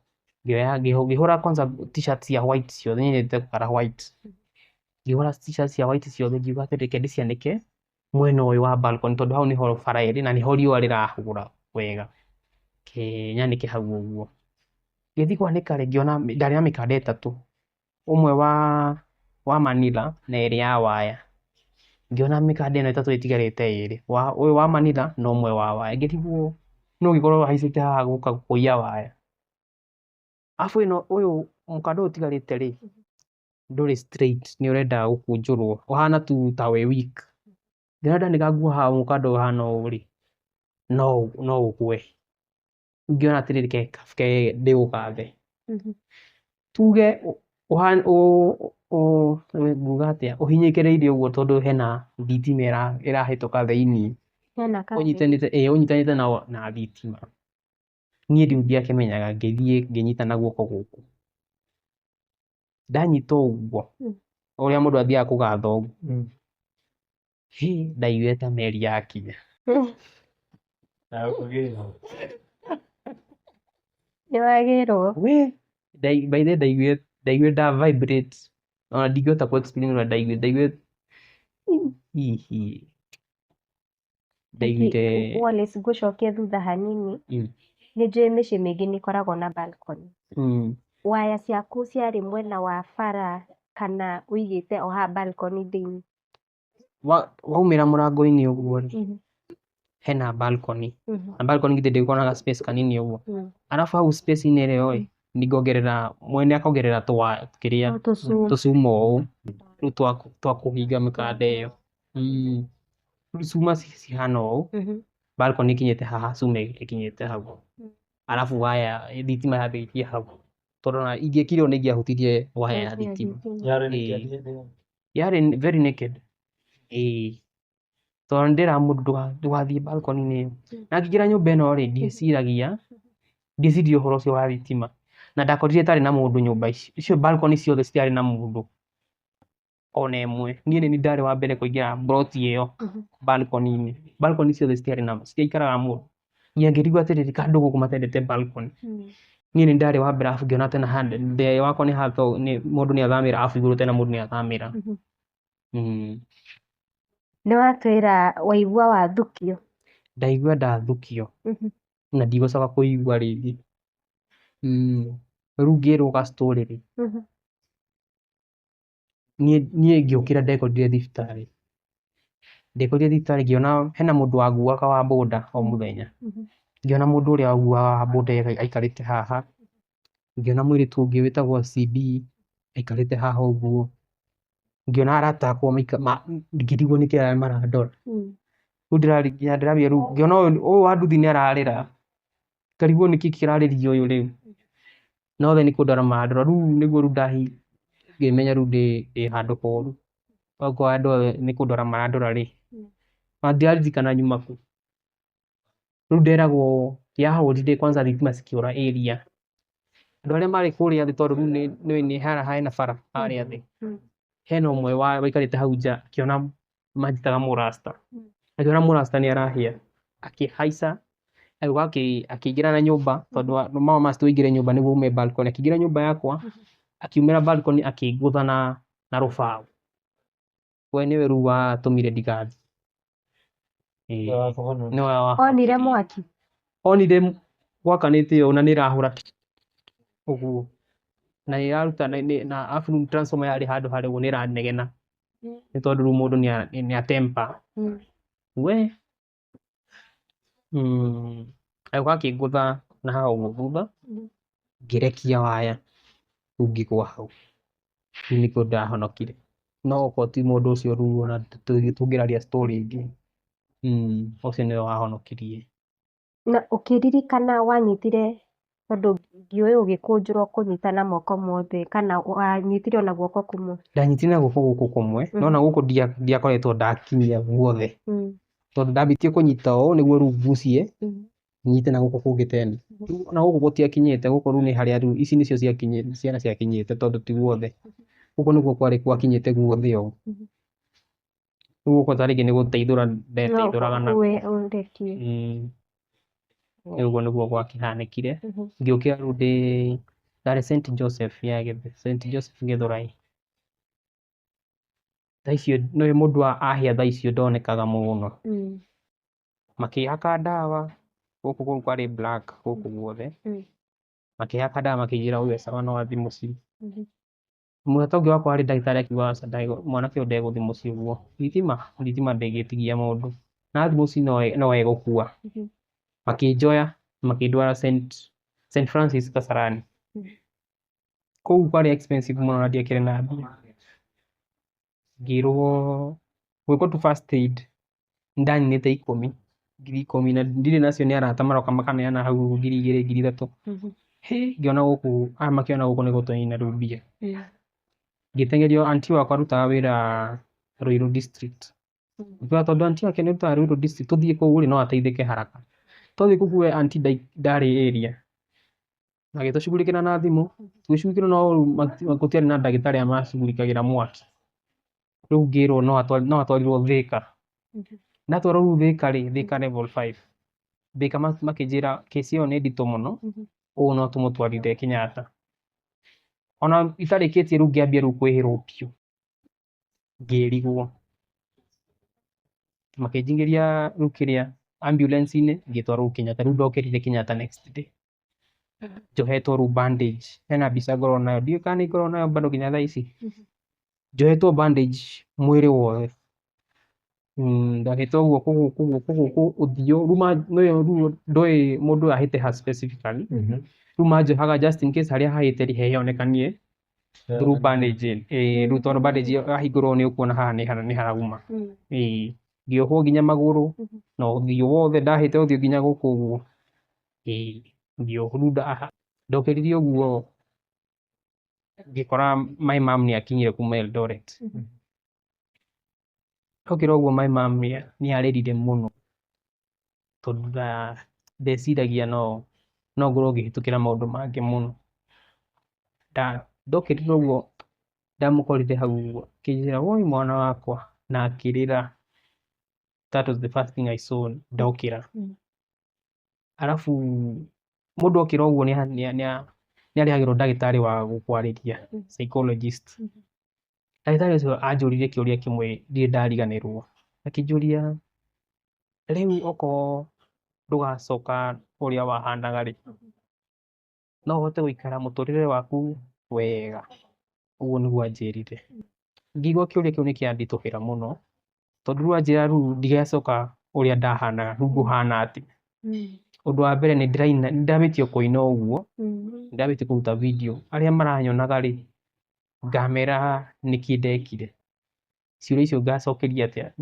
Ngĩoya ngĩhũra kwanza t-shirt cia white ciothe, niĩ nyendete gũkara white. Ngĩhũra t-shirt cia white ciothe ngiuga atĩ reke ndĩcianĩke mwena ũyũ wa balcony tondũ hau nĩho bara ĩrĩ na nĩho riũa rĩrahũra wega. Reke nyanĩke hau ũguo. Ngĩthiĩ kwanĩka rĩ, ngĩona ndarĩ na mĩkanda ĩtatũ, ũmwe wa manila na ĩrĩ ya waya. Ngĩona mĩkanda ĩno ĩtatũ ĩtigarĩte ĩrĩ, ũyũ wa manila na ũmwe wa waya. Ngĩrigwo nũ ũngĩkorwo ahaicĩte haha gũka kũiya waya. Arabu ĩno ũyũ mũkanda ũyũ ũtigarĩte rĩ, ndũrĩ straight nĩ ũrenda gũkũnjũrwo, ũhana tu ta wĩ weak. Ngĩona ndanĩka nguo haha mũkanda ũyũ ũhana ũũ rĩ, no ũgwe. Rĩu ngĩona atĩrĩrĩ reke ndĩũgathe. Tuge nguga atĩa, ũhinyĩkĩrĩirie ũguo tondũ hena thitima ĩrahĩtũka thĩiniĩ. Hena current. Ũnyitanĩte, ĩĩ ũnyitanĩte na thitima. Niĩ rĩu ndiakĩmenyaga, ngĩthiĩ ngĩnyita na guoko gũkũ. Ndanyita ũguo, ũrĩa mũndũ athiaga kũgatha ũguo. Hĩ, ndaiguire ta meri yakinya. Nĩ wagĩrwo. We, by the way ndaiguire nda vibrate. Ona ndingĩhota kũ explain ũrĩa ndaiguire. Ndaiguire hihi. Ndaiguire Wallace, ngũcokie thutha hanini. Nĩ njũĩ mĩciĩ mĩingĩ nĩ ĩkoragwo na balcony. Waya ciaku ciarĩ mwena wa bara kana ũigĩte o haha balcony thĩinĩ? Waumĩra mũrango-inĩ ũguo rĩ, hena balcony. Na balcony githĩ ndĩkoragwo na space kanini ũguo. Arabu hau space-inĩ ĩyo rĩ, nĩngongerera mwene akongerera twa kĩrĩa tũcuma ũũ rĩu twa kũhinga mĩkanda ĩyo. Rĩu cuma cihana ũũ, balcony ĩkinyĩte haha, cuma ĩkinyĩte hau. Arabu waya thitima yambĩrĩirie hau. Tondũ ona ingĩekire ũũ nĩ ingĩahutirie waya ya thitima. Yarĩ very naked. Ĩĩ. Tondũ nĩ ndĩraga mũndũ ndũgathiĩ balcony-inĩ ĩyo. Na ngĩingĩra nyũmba ĩno rĩ, ndieciragia, ndieciririe ũhoro ũcio wa thitima. Na ndakorire ĩtarĩ na mũndũ nyũmba icio. Icio balcony ciothe citiarĩ na mũndũ ona ĩmwe. Niĩ nĩ niĩ ndarĩ wa mbere kũingĩra plot ĩyo balcony-inĩ. Balcony ciothe citiarĩ na citiaikaraga mũndũ. Nginya ngĩrigwo atĩrĩrĩ, kaĩ andũ gũkũ matendete balcony. Niĩ nĩ ndarĩ wa mbere arabu ngĩona tena thĩ wakwa nĩ mũndũ nĩ athamĩra arabu igũrũ tena mũndũ nĩ athamĩra. Nĩ watwĩra waigua wathukio. Ndaigua ndathukio na ndigũcoka kũigua rĩngĩ. Rĩu ngĩrwo ga story rĩ, niĩ ngĩũkĩra ndekorire thibitarĩ. Ndekorire thibitarĩ ngĩona hena mũndũ wanguaga wa boda o mũthenya. Ngĩona mũndũ ũrĩa wanguaga wa boda aikarĩte haha. Ngĩona mũirĩtu ũngĩ wĩtagwo CB aikarĩte haha ũguo. Ngĩona arata akwa ngĩrigwo nĩkĩ marandora. Rĩu nginya ndĩrambia rĩu ngĩona ũyũ wa nduthi nĩ ararĩra. Ngarigwo nĩkĩ kĩrarĩria ũyũ rĩu. Na othe nĩ kũndora marandora. Rĩu nĩguo rĩu ngĩmenya rĩu ndĩ handũ horu. Okorwo andũ othe nĩ kũndora marandora rĩ, ona ndiraririkana nyuma kũ. Rĩu nderagwo yahũrire kwanza thitima cikĩũra area. Andũ arĩa marĩ kũrĩa thĩ tondũ rĩu nĩ nĩ haha hena bara harĩa thĩ. Hena ũmwe waikarĩte hau nja akĩona manjĩtaga mũrasta. Akĩona mũrasta nĩ arahĩa. Akĩhaica agĩũka akĩingĩra na nyũmba tondũ mama must ũingĩre nyũmba nĩguo ume balcony. Akĩingĩra nyũmba yakwa. Akiumĩra balcony akĩngũtha na rũbaũ. We nĩwe rĩu watũmire ndigathiĩ. Ĩĩ. Nĩwe Onire wahonokirie. Mwaki. Onire gwakanĩte ũũ na nĩ ĩrahũra ũguo na nĩ ĩraruta na arabu rĩu transformer yarĩ handũ harĩa ũguo nĩ ĩranegena nĩ tondũ rĩu mũndũ nĩ atemper. We agĩũka akĩngũtha na haha ũguo thutha, ngĩrekia waya rĩu ngĩgwa hau. Rĩu nĩkĩo ndahonokire, no okorwo ti mũndũ ũcio rĩu ona tũngĩraria story ĩngĩ. Ũcio nĩwe wahonokirie. Na ũkĩririkana wanyitire, tondũ ndiũĩ ũgĩkũnjũrwo kũnyita na moko mothe kana wanyitire ona guoko kũmwe? Ndanyitire na guoko gũkũ kũmwe, no na gũkũ ndiakoretwo ndakinyia guothe, tondũ ndambĩtie kũnyita ũũ nĩguo rĩu ngucie nyite na gũkũ kũngĩ tena. Rĩu ona gũkũ gũtiakinyĩte, gũkũ rĩu nĩ harĩa rĩu ici nĩcio ciakinyĩte, ciana ciakinyĩte tondũ ti guothe. Gũkũ nĩkuo kwarĩ gwakinyĩte guothe ũũ. Rĩu gũkũ ta rĩngĩ nĩ gũteithũra No ndeteithũraga nakuo. Ũrekie. Ũguo nĩguo gwakĩhanĩkire. Ngĩũkĩra rĩu ndĩ ndarĩ St Joseph ya St Joseph Gĩthũrai. Thaa icio nĩ mũndũ ahĩa thaa icio ndonekaga mũno. Makĩhaka ndawa gũkũ kũu kwarĩ black gũkũ guothe. Makĩhaka ndawa makĩnjĩra ũyũ e sawa no athiĩ mũciĩ. Mũrata ũngĩ wakwa warĩ ndagĩtarĩ akiuga aca mwanake ũyũ ndegũthiĩ mũciĩ ũguo. Thitima ndĩngĩtigia mũndũ. Na athiĩ mũciĩ no egũkua. Makĩnjoya makĩndwara St Francis Kasarani. Kũu kwarĩ expensive mũno na ndiakĩrĩ na mbia. Ngĩrwo gwĩkwo tu first aid nĩndaninĩte ikũmi, 10,000, na ndirĩ nacio nĩ arata maroka makaneana hau 2,000, 3,000. Hĩ, ngĩona gũkũ aya makĩona gũkũ nĩ gũtũnina rĩu mbia. Ngĩteng'erio aunty wakwa arutaga wĩra Ruiru district. Ngiuga tondũ aunty wake nĩ arutaga Ruiru district tũthiĩ kũu rĩ no ateithĩke haraka. Twathiĩ kũu we aunty ndarĩ area. Agĩtũcugurikĩra na thimũ, tũgĩcugurikĩrwo no rĩu gũtiarĩ na ndagĩtarĩ arĩa macugurikagĩra mwaki. Rĩu ngĩrwo no atwarirwo Thĩka. Ndatwarwo rĩu Thĩka rĩ, Thĩka level 5. Thĩka makĩnjĩra kesi ĩyo nĩ nditũ mũno, ũũ no tũmũtwarire Kenyatta. Ona itarĩkĩtie rĩu ngĩambia rĩu kwĩhĩrwo biũ. Ngĩrigwo. Makĩnjingĩria rĩu kĩrĩa ambulance-inĩ ngĩtwarwo Kenyatta. Rĩu ndokĩrire Kenyatta next day. Njohetwo rĩu bandage. Hena mbica ngoragwo nayo, ndiũĩ kana nĩ ngoragwo nayo bado nginya thaa ici. Njohetwo bandage mwĩrĩ wothe. Ndohetwo guoko gũkũ, guoko gũkũ, ũthiũ. Rĩu ndũĩ mũndũ ahĩte ha specifically. Rĩu manjohaga just in case harĩa hahĩte rĩ honekanie through bandage. Ĩĩ rĩu tondũ bandage ĩyo yahingũrwo nĩ ũkuona haha nĩ harauma. Ĩĩ ngĩohwo nginya magũrũ na ũthiũ wothe, ndahĩte ũthiũ nginya gũkũ ũguo. Ĩĩ ngĩohwo rĩu ndokĩrire ũguo ngĩkora my mum nĩ akinyire kuma Eldoret. Ndokĩra ũguo my mum nĩ arĩrire mũno tondũ ndeciragia no ngorwo ngĩhĩtũkĩra maũndũ mangĩ mũno. Ndokĩrire ũguo ndamũkorire hau ũguo akĩnjĩra woi mwana wakwa na akĩrĩra. That was the first thing I saw ndokĩra. Arabu mũndũ okĩra ũguo nĩ arehagĩrwo ndagĩtarĩ wa gũkwarĩria, psychologist. Ndagĩtarĩ ũcio anjũririe kĩũria kĩmwe ndirĩ ndariganĩrwo. Akĩnjũria rĩu okorwo ndũgacoka ũrĩa wahanaga rĩ, no ũhote gũikara mũtũrĩre waku wega? Ũguo nĩguo anjĩrire. Ngĩigua kĩũria kĩu nĩ kĩanditũhĩra mũno tondũ rĩu anjĩra rĩu ndigacoka ũrĩa ndahanaga, rĩu ngũhana atĩa? Ũndũ wa mbere nĩ ndĩraina, nĩ ndambĩtie kũina ũguo, nĩ ndambĩtie kũruta video. Arĩa maranyonaga rĩ, ngamera nĩkĩ ndekire. Ciũria icio ngacokeria atĩa?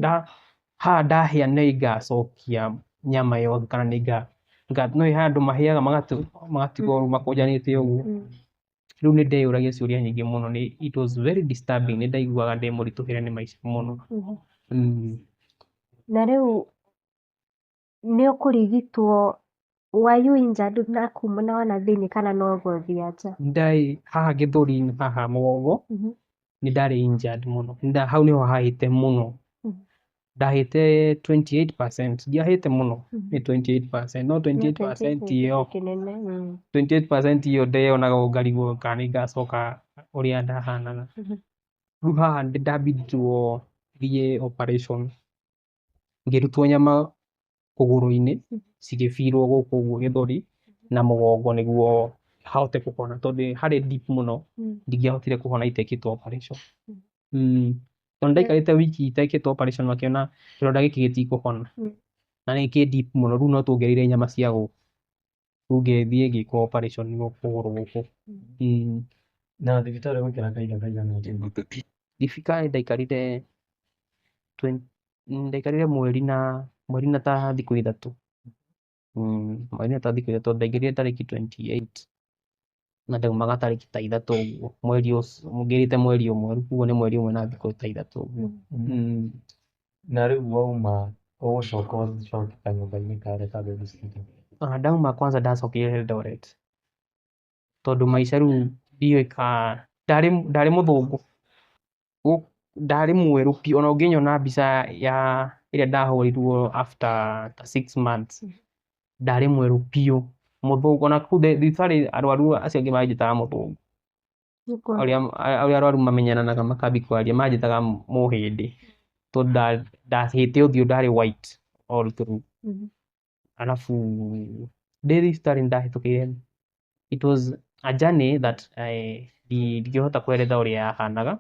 Haha ndahĩa nĩ ngacokia nyama yothe kana nĩ nĩ he andũ mahĩaga magatigwo makũnjanĩte ũguo. Rĩu nĩ ndeyũragia ciũria nyingĩ mũno, it was very disturbing, nĩ ndaiguaga ndĩ mũritũhĩre nĩ maica mũno. Na rĩu nĩ ũkũrigitwo, were you injured na kuu mwena wa na thĩinĩ kana no ngothi ya nja? Ndarĩ haha gĩthũri-inĩ haha mũgongo, nĩ ndarĩ injured mũno. Hau nĩho hahĩte mũno. Ndahĩte 28%, ndiahĩte mũno, nĩ 28%, no 28% ĩyo, Kĩnene. 28% ĩyo ndeyonaga ngarigwo kana nĩ ngacoka ũrĩa ndahanaga. Rĩu haha ndambindwo thiĩ operation, ngĩrutwo nyama kũgũrũ-inĩ cigĩbirwo gũkũ ũguo gĩthũri na mũgongo nĩguo hahote kũhona tondũ harĩ deep mũno, ndingĩahotire kũhona itekĩtwo operation. Tondũ ndaikarĩte wiki itekĩtwo operation makĩona kĩronda gĩkĩ gĩtikũhona na nĩ kĩ deep mũno, rĩu no tuongereire nyama cia gũkũ. Rĩu ngĩthiĩ ngĩkwo operation kũgũrũ gũkũ. Na thibitarĩ ũgũikara kahinda kaigana atĩa? Thibitarĩ ndaikarire ndaikarire mweri na ta thikũ ithatũ. Mweri na ta thikũ ithatũ, ndaingĩrire tarĩki 28 na ndaumaga tarĩki ta ithatũ ũguo mweri ũcio, ngĩrĩte mweri ũmwe, koguo nĩ mweri ũmwe na thikũ ta ithatũ ũguo. Na rĩu wauma ũgũcoka ũcoke kanyũmba-inĩ karĩa ka babysitter? Ndauma kwanza ndacokire Eldoret tondũ maica rĩu ndiũĩ ka ndarĩ mũthũngũ, ndarĩ mwerũ biũ, ona ũngĩnyona mbica ya ĩrĩa ndahũrirwo after ta 6 months, ndarĩ mwerũ biũ, mũthũngũ. Ona kũu thibitarĩ arwaru acio angĩ manjĩtaga mũthũngũ. Ũrĩa arwaru mamenyanaga makambia kwaria manjĩtaga mũhĩndĩ tondũ ndahĩte ũthiũ, ndarĩ white all through. Alafu ndĩ thibitarĩ nĩ ndahĩtũkĩire, it was a journey that ndingĩhota kũeretha ũrĩa yahanaga,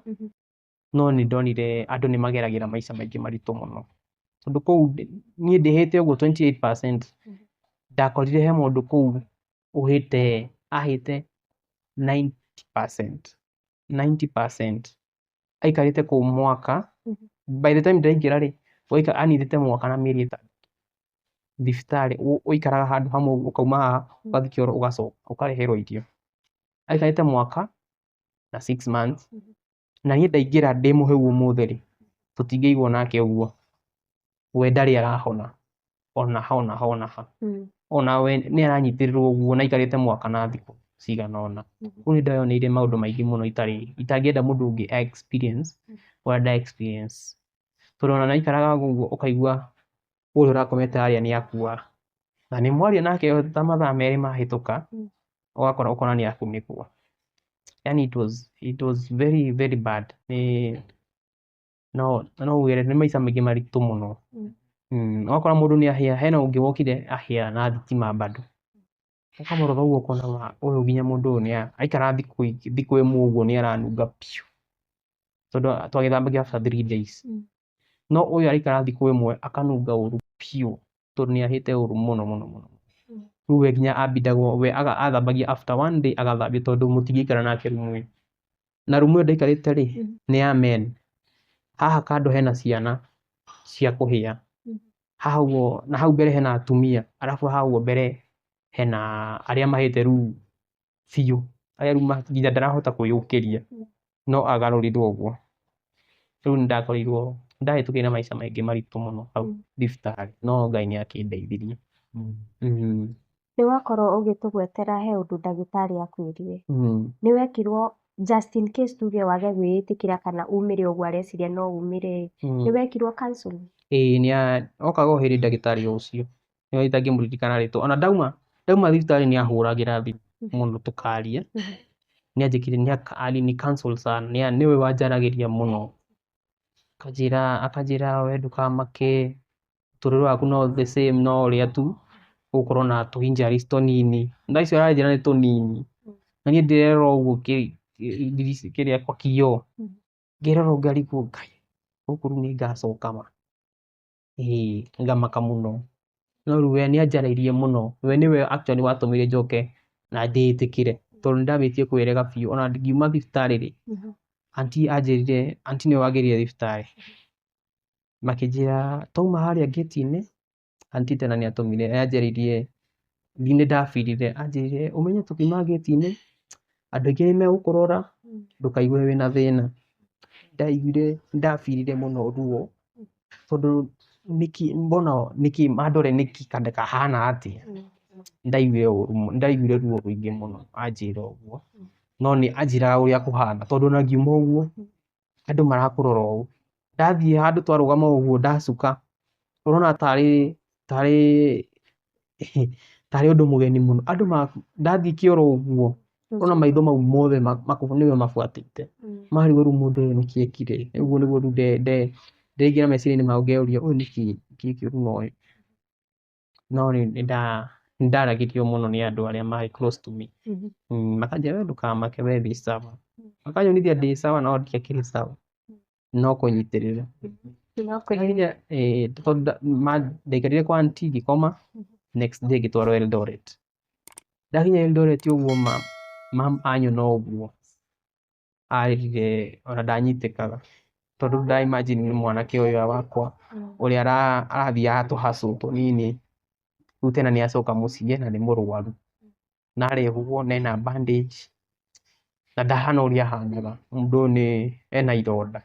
no nĩ ndonire andũ nĩ mageragĩra maica maingĩ maritũ mũno tondũ kũu niĩ ndĩhĩte ũguo 28%, ndakorire he mũndũ kũu ũhĩte, ahĩte 90%, 90%, aikarĩte kũu mwaka. By the time ndaingĩra rĩ, anyitĩte mwaka na mĩeri ĩtandatũ thibitarĩ. Ũikaraga handũ hamwe ũguo, ũkauma haha ũgathiĩ kĩoro, ũgacoka ũkareherwo irio. Aikarĩte mwaka na 6 months, na niĩ ndaingĩra ndĩ mũhĩu ũmũthĩ rĩ, tũtingĩigwo nake ũguo. We ndarĩ arahona ona ha ona ha ona ha, ona we nĩ aranyitĩrĩrwo ũguo na aikarĩte mwaka na thikũ cigana ũna. Rĩu nĩ ndeyoneire maũndũ maingĩ mũno itarĩ itangĩenda mũndũ ũngĩ experience ũrĩa nda experience, tondũ ona naikaraga ũguo ũkaigua ũrĩa ũrakomete harĩa nĩ akua, na nĩ mwaria nake ta mathaa merĩ mahĩtũka, ũgakora ũkona nĩ akunĩkwo. Yani it was very very bad. Nĩ no uge nĩ maica maingĩ maritũ mũno. Ũgakora mũndũ nĩ ahĩa, hena ũngĩ wokire ahĩa na thitima bado, ũkamũrora ũguo ũkona ũyũ nginya mũndũ ũyũ nĩ aikara thikũ ĩmwe ũguo nĩ aranunga biũ, tondũ twagĩthambagia after 3 days, no ũyũ araikara thikũ ĩmwe akanunga ũru biũ tondũ nĩ ahĩte ũru mũno mũno mũno. Rĩu we nginya ambindagwo we athambagia after one day agathambia, tondũ mũtingĩikara nake rumu ĩyo. Na rumu ĩyo ndaikarĩte rĩ, nĩ ya men. Haha kando hena ciana cia kũhĩa haha ũguo, na hau mbere hena atumia, arabu haha ũguo mbere hena arĩa mahĩte rĩu biũ, arĩa rĩu nginya ndarahota kwĩyũkĩria no agarũrirwo ũguo. Rĩu nĩ ndakorirwo ndahĩtũkĩire na maica maingĩ maritũ mũno hau thibitarĩ, no Ngai nĩ akĩndeithirie. Nĩ wakorwo ũgĩtũgwetera he ũndũ ndagĩtarĩ akwĩrire. Nĩ wekirwo, just in case tuge wage gwĩĩtĩkĩra kana umĩre ũguo areciria no umĩre, nĩ wekirwo counseling? Ĩĩ, nĩ okaga o hĩndĩ ndagĩtarĩ o ũcio nĩwe itangĩmũririkana rĩtwa. Ona ndauma thibitarĩ nĩ ahũragĩra thimũ mũno tũkaria. Nĩ anjĩkire, nĩ alini counsel sana, nĩwe wanjaragĩria mũno, akanjĩra we ndũkamake, mũtũrĩre waku no the same, no ũrĩa tu ũgũkorwo na tũ injuries tũnini. Thaa icio aranjĩra nĩ tũnini, na niĩ ndĩrerora ũguo kĩrĩa kwa kioo, ngerora ngarigwo, Ngai, gũkũ rĩu nĩ ngacoka ma? Ĩĩ, ngamaka mũno. No rĩu we nĩ anjarĩirie mũno, we nĩwe actually watũmire njoke na ndĩĩtĩkĩre, tondũ nĩ ndambĩtie kwĩrega biũ. Ona ngiuma thibitarĩ rĩ, aunty anjĩrire, aunty nĩwe wangĩrire thibitarĩ, makĩnjĩra twauma harĩa ngĩti-inĩ, aunty tena nĩ atũmire, nĩ anjarĩirie, nĩ ndabirire, anjĩrire ũmenye tũkiuma ngĩti-inĩ andũ aingĩ nĩ megũkũrora, ndũkaigue wĩna thĩna. Ndaiguire, ndabirire mũno ruo, tondũ nĩkĩ mbona nĩkĩ mandore nĩkĩ kahana atĩa. Ndaiguire ũru, ndaiguire ruo rũingĩ mũno anjĩra ũguo, no nĩ anjĩraga ũrĩa kũhana, tondũ ona ngiuma ũguo andũ marakũrora ũũ. Ndathiĩ handũ twarũgama ũguo ndacuka, ũrona tarĩ tarĩ ũndũ mũgeni mũno. Andũ ndathiĩ kĩoro ũguo, ũrona maitho mau mothe nĩwe mabuatĩte. Marigwo rĩu mũndũ ũyũ nĩkĩ ekire. Ũguo nĩguo rĩu ndeingĩra meciria-inĩ makwa ngeyũria ũyũ nĩkĩ kĩ kĩũru na ũyũ. No nĩ ndaragĩrio mũno nĩ andũ arĩa marĩ close to me. Makanjĩra we ndũkamake we wĩ sawa. Makanyonithia ndĩ sawa no ndiakĩrĩ sawa. No kũnyitĩrĩra. Ndakinya tondũ ndaikarire kwa auntie ngĩkoma, next day ngĩtwarwo Eldoret. Ndakinya Eldoret ũguo mam anyona ũguo, arĩrire ona ndanyitĩkaga. Tondũ nda imagine nĩ mwanake ũyũ wakwa ũrĩa arathiaga tũhustle tũnini, rĩu tena nĩ acoka mũciĩ na nĩ mũrwaru. Na arehwo na ena bandage na ndahana ũrĩa ahanaga. Mũndũ ũyũ nĩ ena ironda.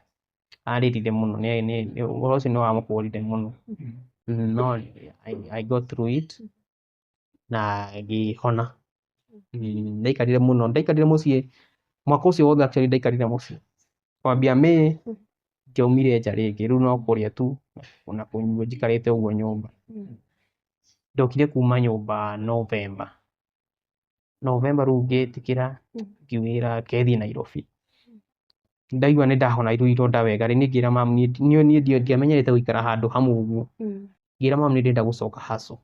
Arĩrire mũno, ũhoro ũcio nĩ wamũhũrire mũno. No I got through it na ngĩhona. Ndaikarire mũno, ndaikarire mũciĩ mwaka ũcio wothe actually ndaikarire mũciĩ. Kwambia May ndiaumire nja rĩngĩ, rĩu no kũrĩa tu na kũnyua njikarĩte ũguo nyũmba. Ndokire kuma nyũmba November. November rĩu ngĩtĩkĩra ngĩwĩra kethiĩ Nairobi. Ndaigua nĩ ndahona rĩu ironda wega rĩ, niĩ ngĩra mamu niĩ ndiamenyerete gũikara handũ hamwe ũguo. Ngĩra mamu nĩ ndĩrenda gũcoka hustle.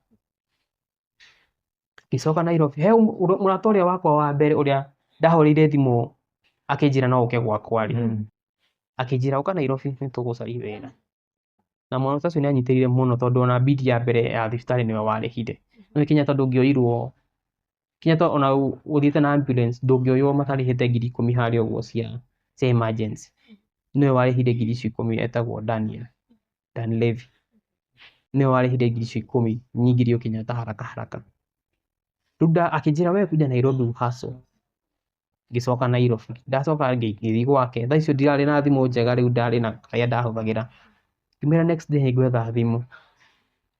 Ngĩcoka Nairobi, he mũrata ũrĩa wakwa wa mbere ũrĩa ndahũrĩire thimũ akĩnjĩra no ũke gwakwa rĩ, akĩnjĩra ũka Nairobi nĩ tũgũcaria wĩra. Na mwana ũcio nĩ anyitĩrĩire mũno tondũ ona bidi ya mbere ya thibitarĩ nĩwe warĩhire. Nĩũĩ Kenyatta ndũngĩoirwo, Kenyatta ona ũthiĩte na ambulance ndũngĩoywo matarĩhĩte 10,000 harĩa ũguo cia emergency. Nĩwe warĩhire 10,000 etagwo Daniel, Dan Levy. Nĩwe warĩhire 10,000 nyingĩrio Kenyatta haraka haraka. Rĩu akĩnjĩra we kuja Nairobi hustle. Ngĩcoka Nairobi. Ndacoka ngĩthiĩ gwake. Thaa icio ndirarĩ na thimũ njega rĩu ndarĩ na karĩa ndahũthagĩra. Ngĩmwĩra next day nĩngwetha thimũ.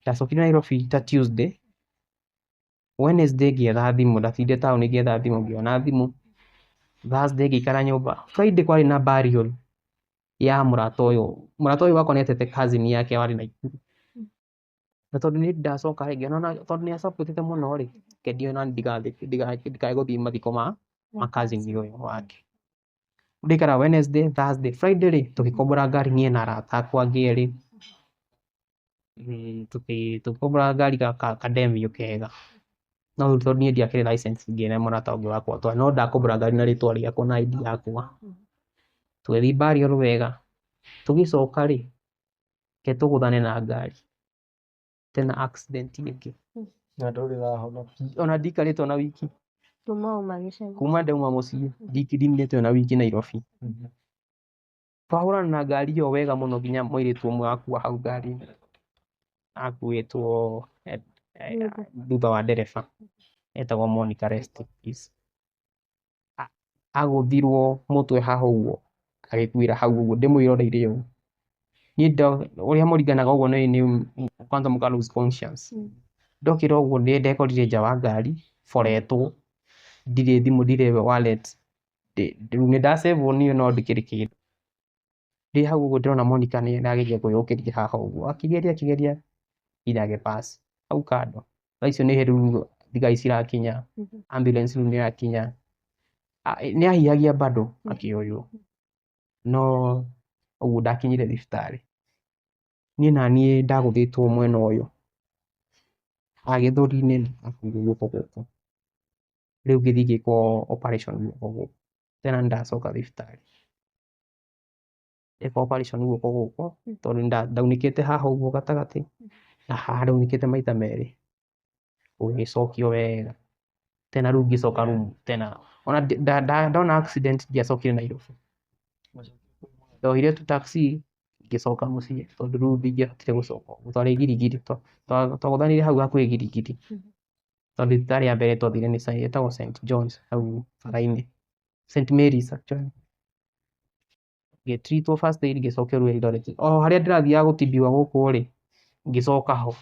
Ndacokire Nairobi ta Tuesday. Wednesday ngĩetha thimũ, ndatindire taũni ngĩetha thimũ, ngĩona thimũ. Thursday ngĩikara nyũmba. Friday kwarĩ na burial ya mũrata ũyũ. Mũrata ũyũ wakwa nĩ atete cousin yake warĩ Naikuru. Na tondũ niĩ ndacoka rĩ, ngĩona tondũ nĩ acapotĩte mũno rĩ, reke ona ndikae gũthiĩ mathiko ma cousin ũyũ wake. Ndaikara Wednesday, Thursday, Friday rĩ, tũgĩkombora ngari niĩ na arata akwa angĩ erĩ. Tũgĩkombora ngari ka Demio kega. No rĩu tondũ niĩ ndiakĩrĩ license ngĩne mũrata ũngĩ wakwa no ndakombora ngari na rĩtwa rĩakwa na ID yakwa. Tũgĩthiĩ burial wega. Tũgĩcoka rĩ, reke tũgũthane na ngari. Tena accident ĩngĩ. Na ndũrĩ ũrahona. Ona ndikarĩte ona wiki. Kuma wauma gĩcagi. Kuma ndauma mũciĩ ndinĩte ona wiki Nairobi. Twahũrana na ngari ĩyo wega mũno nginya mũirĩtu ũmwe akua hau ngari-inĩ. Akuĩtwo thutha wa ndereba. Etagwo Monica, rest in peace. Agũthirwo mũtwe haha ũguo agĩkuĩra hau ũguo ndĩmwĩroreire ũguo. Niĩ ũrĩa mũringanaga ũguo nĩ kwanza mũka lose conscious. Ndokĩra ũguo ndekorire nja wa ngari boretwo, ndirĩ thimũ ndirĩ wallet. Rĩu nĩ ndacevwo niĩ no ndikĩrĩ kĩndũ. Ndĩ hau ũguo ndĩrona Monica nĩ arageria kwĩyũkĩria haha ũguo, akĩgeria akĩgeria nginya agĩ pass hau kando. Thaa icio nĩ rĩu thigari cirakinya, ambulance rĩu nĩ ĩrakinya. Nĩ ahihagia bado akĩoywo, no ũguo ndakinyire thibitarĩ. Niĩ naniĩ ndagũthĩtwo mwena ũyũ, haha gĩthũri-inĩ na guoko gũkũ. Rĩu ngĩthiĩ ngĩkwo operation guoko gũkũ. Tena nĩndacoka thibitarĩ. Ndekwo operation guoko gũkũ tondũ ndaunĩkĩte haha ũguo gatagatĩ na haha ndaunĩkĩte maita merĩ. Gũgĩcokio wega. Tena rĩu ngĩcoka room tena ona ndona accident ndiacokire Nairobi. Ndoire tu taxi ngĩcoka mũciĩ tondũ rĩu ndingĩahotire gũcoka ũguo twarĩ Giligili twagũthanire hau hakuhĩ Giligili. Tondũ thibitarĩ ya mbere twathire nĩ ĩtagwo St John's hau bara-inĩ. St Mary's actually. Ngĩtreatwo first aid ngĩcokio rĩu Eldoret. O harĩa ndĩrathiaga gũtibiwa gũkũ rĩ, ngĩcoka ho.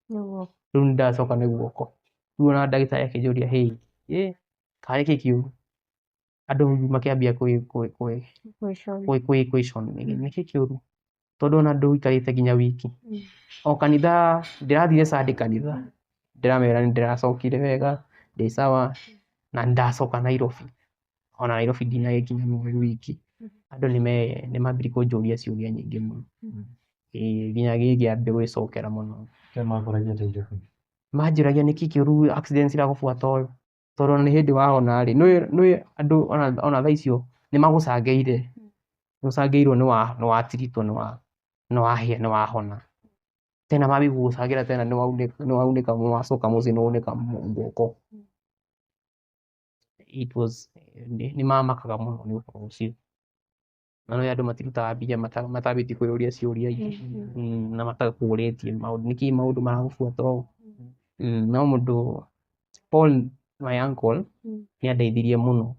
Nĩguo. Rĩu nĩndacoka nĩ guoko. Rĩu ona ndagĩtarĩ akĩnjũria hĩ, ĩ karĩ kĩ kĩũru? Andũ rĩu makĩambia Question. Question nĩkĩ kĩũru? Tondũ ona ndũikarĩte nginya wiki. O kanitha, ndĩrathire Sunday kanitha, ndĩramera nĩ ndĩracokire wega, ndĩ sawa, na ndacoka Nairobi. Ona Nairobi ndinagĩkinya wiki. Andũ nĩ mambirie kũnjũria ciũria nyingĩ mũno. Ĩĩ, nginya gĩkĩambia gwĩcokera mũno. Kĩrĩa makũragia atĩa Nairobi? Manjũragia nĩkĩ kĩũru accident ciragũbuata ũyũ, tondũ ona nĩ hĩndĩ wahona rĩ, nĩũĩ andũ ona thaa icio nĩ magũcangĩire, nĩ ũcangĩirwo nĩ watiritwo nĩ wahĩa nĩ wahona. Tena mambia gũgũcangĩra tena nĩ waunĩka nĩ wacoka mũciĩ nĩ waunĩka guoko. It was, nĩ mamakaga mũno nĩ ũhoro ũcio. Na nĩũĩ andũ matirutaga mbia matambĩtie kwĩyũria ciũria ingĩ na matakũrĩtie maũndũ, nĩkĩ maũndũ maragũbuata ũũ. No mũndũ Paul my uncle nĩ andeithirie mũno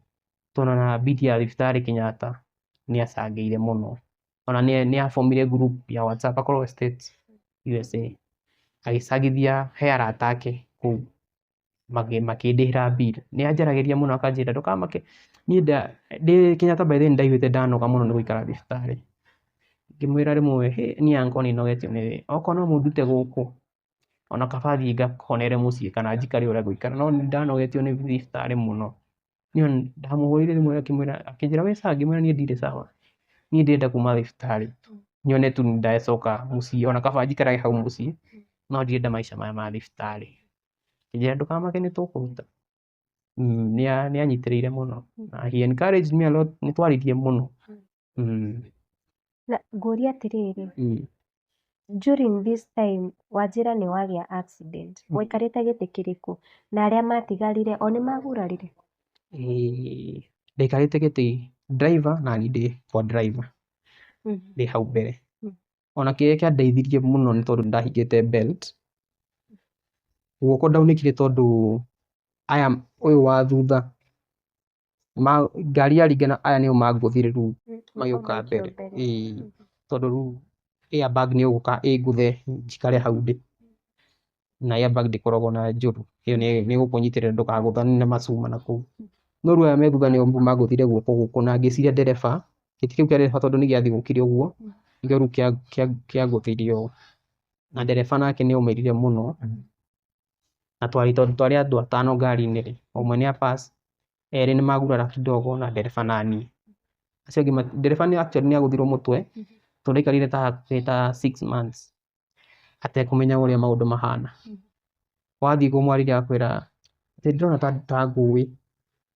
tondũ ona mbili ya thibitarĩ Kenyatta nĩ acangĩire mũno. Ona nĩ abomire group ya WhatsApp akoragwo States USA, agĩcangithia he arata ake kũu makĩndĩhĩra bill. Nĩ anjaragĩria mũno akanjĩra ndũkamake, niĩ ndĩ Kenyatta by the way nĩ ndaiguĩte ndanoga mũno nĩ gũikara thibitarĩ. Ngĩmwĩra rĩmwe hĩ niĩ uncle nĩ nogetio nĩ okorwo no mũndute gũkũ ona kaba thiĩ ngahonere mũciĩ kana njikare ũrĩa ngũikara, no nĩ ndanogetio nĩ thibitarĩ mũno. Niĩ ndamũhũrĩire rĩmwe akĩmwĩra akĩnjĩra wĩ sawa, ngĩmwĩra niĩ ndirĩ sawa, niĩ ndĩrenda kuma thibitarĩ nyone tu nĩ ndacoka mũciĩ ona kaba njikarage hau mũciĩ no ndirenda maica maya ma thibitarĩ. Akĩnjĩra ndũkamake nĩ tũkũruta. Nĩ anyitĩrĩire mũno na he encouraged me a lot, nĩ twaririe mũno. Na ngũrie atĩrĩrĩ, during this time wanjĩra nĩ wagĩa accident, waikarĩte gĩtĩ kĩrĩkũ na arĩa matigarire o nĩ magurarire? Ndaikarĩte gĩtĩ driver na niĩ ndĩ kwa driver, ndĩ hau mbere. Ona kĩrĩa kĩandeithirie mũno nĩ tondũ nĩndahingĩte belt. Guoko ndaunĩkire tondũ aya ũyũ wa thutha ngari yaringana aya nĩo mangũthire rĩu magĩũka mbere. Ĩĩ, tondũ rĩu airbag nĩ ĩgũka ĩngũthe njikare hau ndĩ. Na airbag ndĩkoragwo na njũru, ĩyo nĩ ĩgũkũnyitĩrĩra ndũkagũthane na macuma nakũu. No rĩu aya me thutha nĩo mangũthire guoko gũkũ na ngĩciria ndereba, gĩtĩ kĩu kĩa ndereba tondũ nĩ gĩathigũkire ũguo, nĩkĩo rĩu kĩangũthire ũũ. Na ndereba nake nĩ aumĩrire mũno, na twarĩ tondũ twarĩ andũ atano ngari-inĩ rĩ, ũmwe nĩ a pass, erĩ nĩ magurara kidogo na ndereba na niĩ. Acio angĩ ndereba nĩ actually nĩ agũthirwo mũtwe, tondũ aikarire ta hakuhĩ ta 6 months atekũmenya ũrĩa maũndũ mahana. Wathiĩ kũmwarĩria agakwĩra atĩ ndĩrona ta ngũĩ.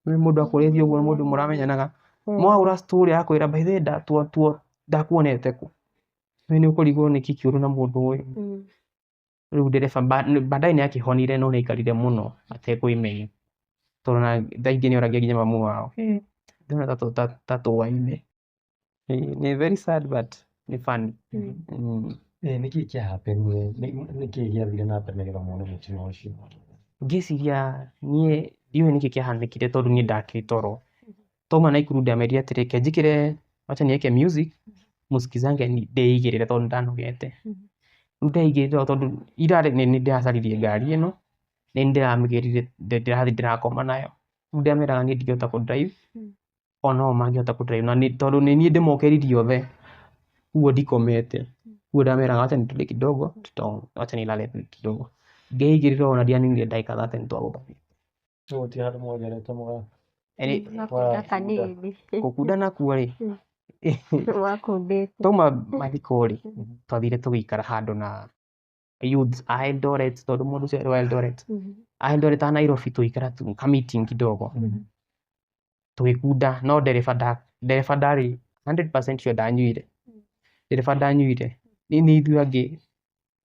Nĩ mũndũ akũrĩtie ũguo mũndũ mũramenyanaga, mwahũra story agakwĩra by the way ndakuonete kũ. We nĩ ũkũrigwo nĩkĩ kĩũru na mũndũ ũyũ. Rĩu ndereba baadaye nĩ akĩhonire no nĩ aikarire mũno atekwĩmenya. Tondũ ona thaa ingĩ nĩ oragia nginya mamu wao, ndĩrona ta tũaine. Nĩ very sad but nĩ funny. Nĩkĩĩ kĩahapenire? Nĩkĩĩ gĩathire na mbere nĩgetha muone mũtino ũcio? Ngĩciria niĩ ndiũĩ nĩkĩ kĩahanĩkire tondũ niĩ ndakĩrĩ toro. Twauma Naikuru ndamerire atĩrĩ reke njĩkĩre wacha niweke music mũsikizange ndĩigĩrĩre tondũ nĩndanogete. Rĩu ndeigĩrĩra tondũ ira nĩ ndĩracaririe ngari ĩno, nĩ ndĩramĩgĩrire ndĩrathiĩ ndĩrakoma nayo. Rĩu ndameraga niĩ ndingĩhota kũ drive, o no o mangĩhota kũ drive na tondũ nĩ niĩ ndĩmokĩririe othe, ũguo ndikomete. Ũguo ndameraga wacha nitulie kidogo, wacha nilale kidogo. Ngeigĩrĩra ona ndianinire ndagĩka 30 nĩtwagũthanire. No gũtirĩ handũ mwongerete mũga Gakunda kanini. Gũkunda nakuo rĩ, Wakundĩte. twauma mathiko rĩ, twathire tũgĩikara handũ na youths a Eldoret tondũ mũndũ ũcio arĩ wa Eldoret. A Eldoret a Nairobi tũgĩikara ka meeting kidogo. Tũgĩkunda no ndereba ndarĩ 100% sure ndanyuire. Ndereba ndanyuire. Nĩ ithuĩ angĩ,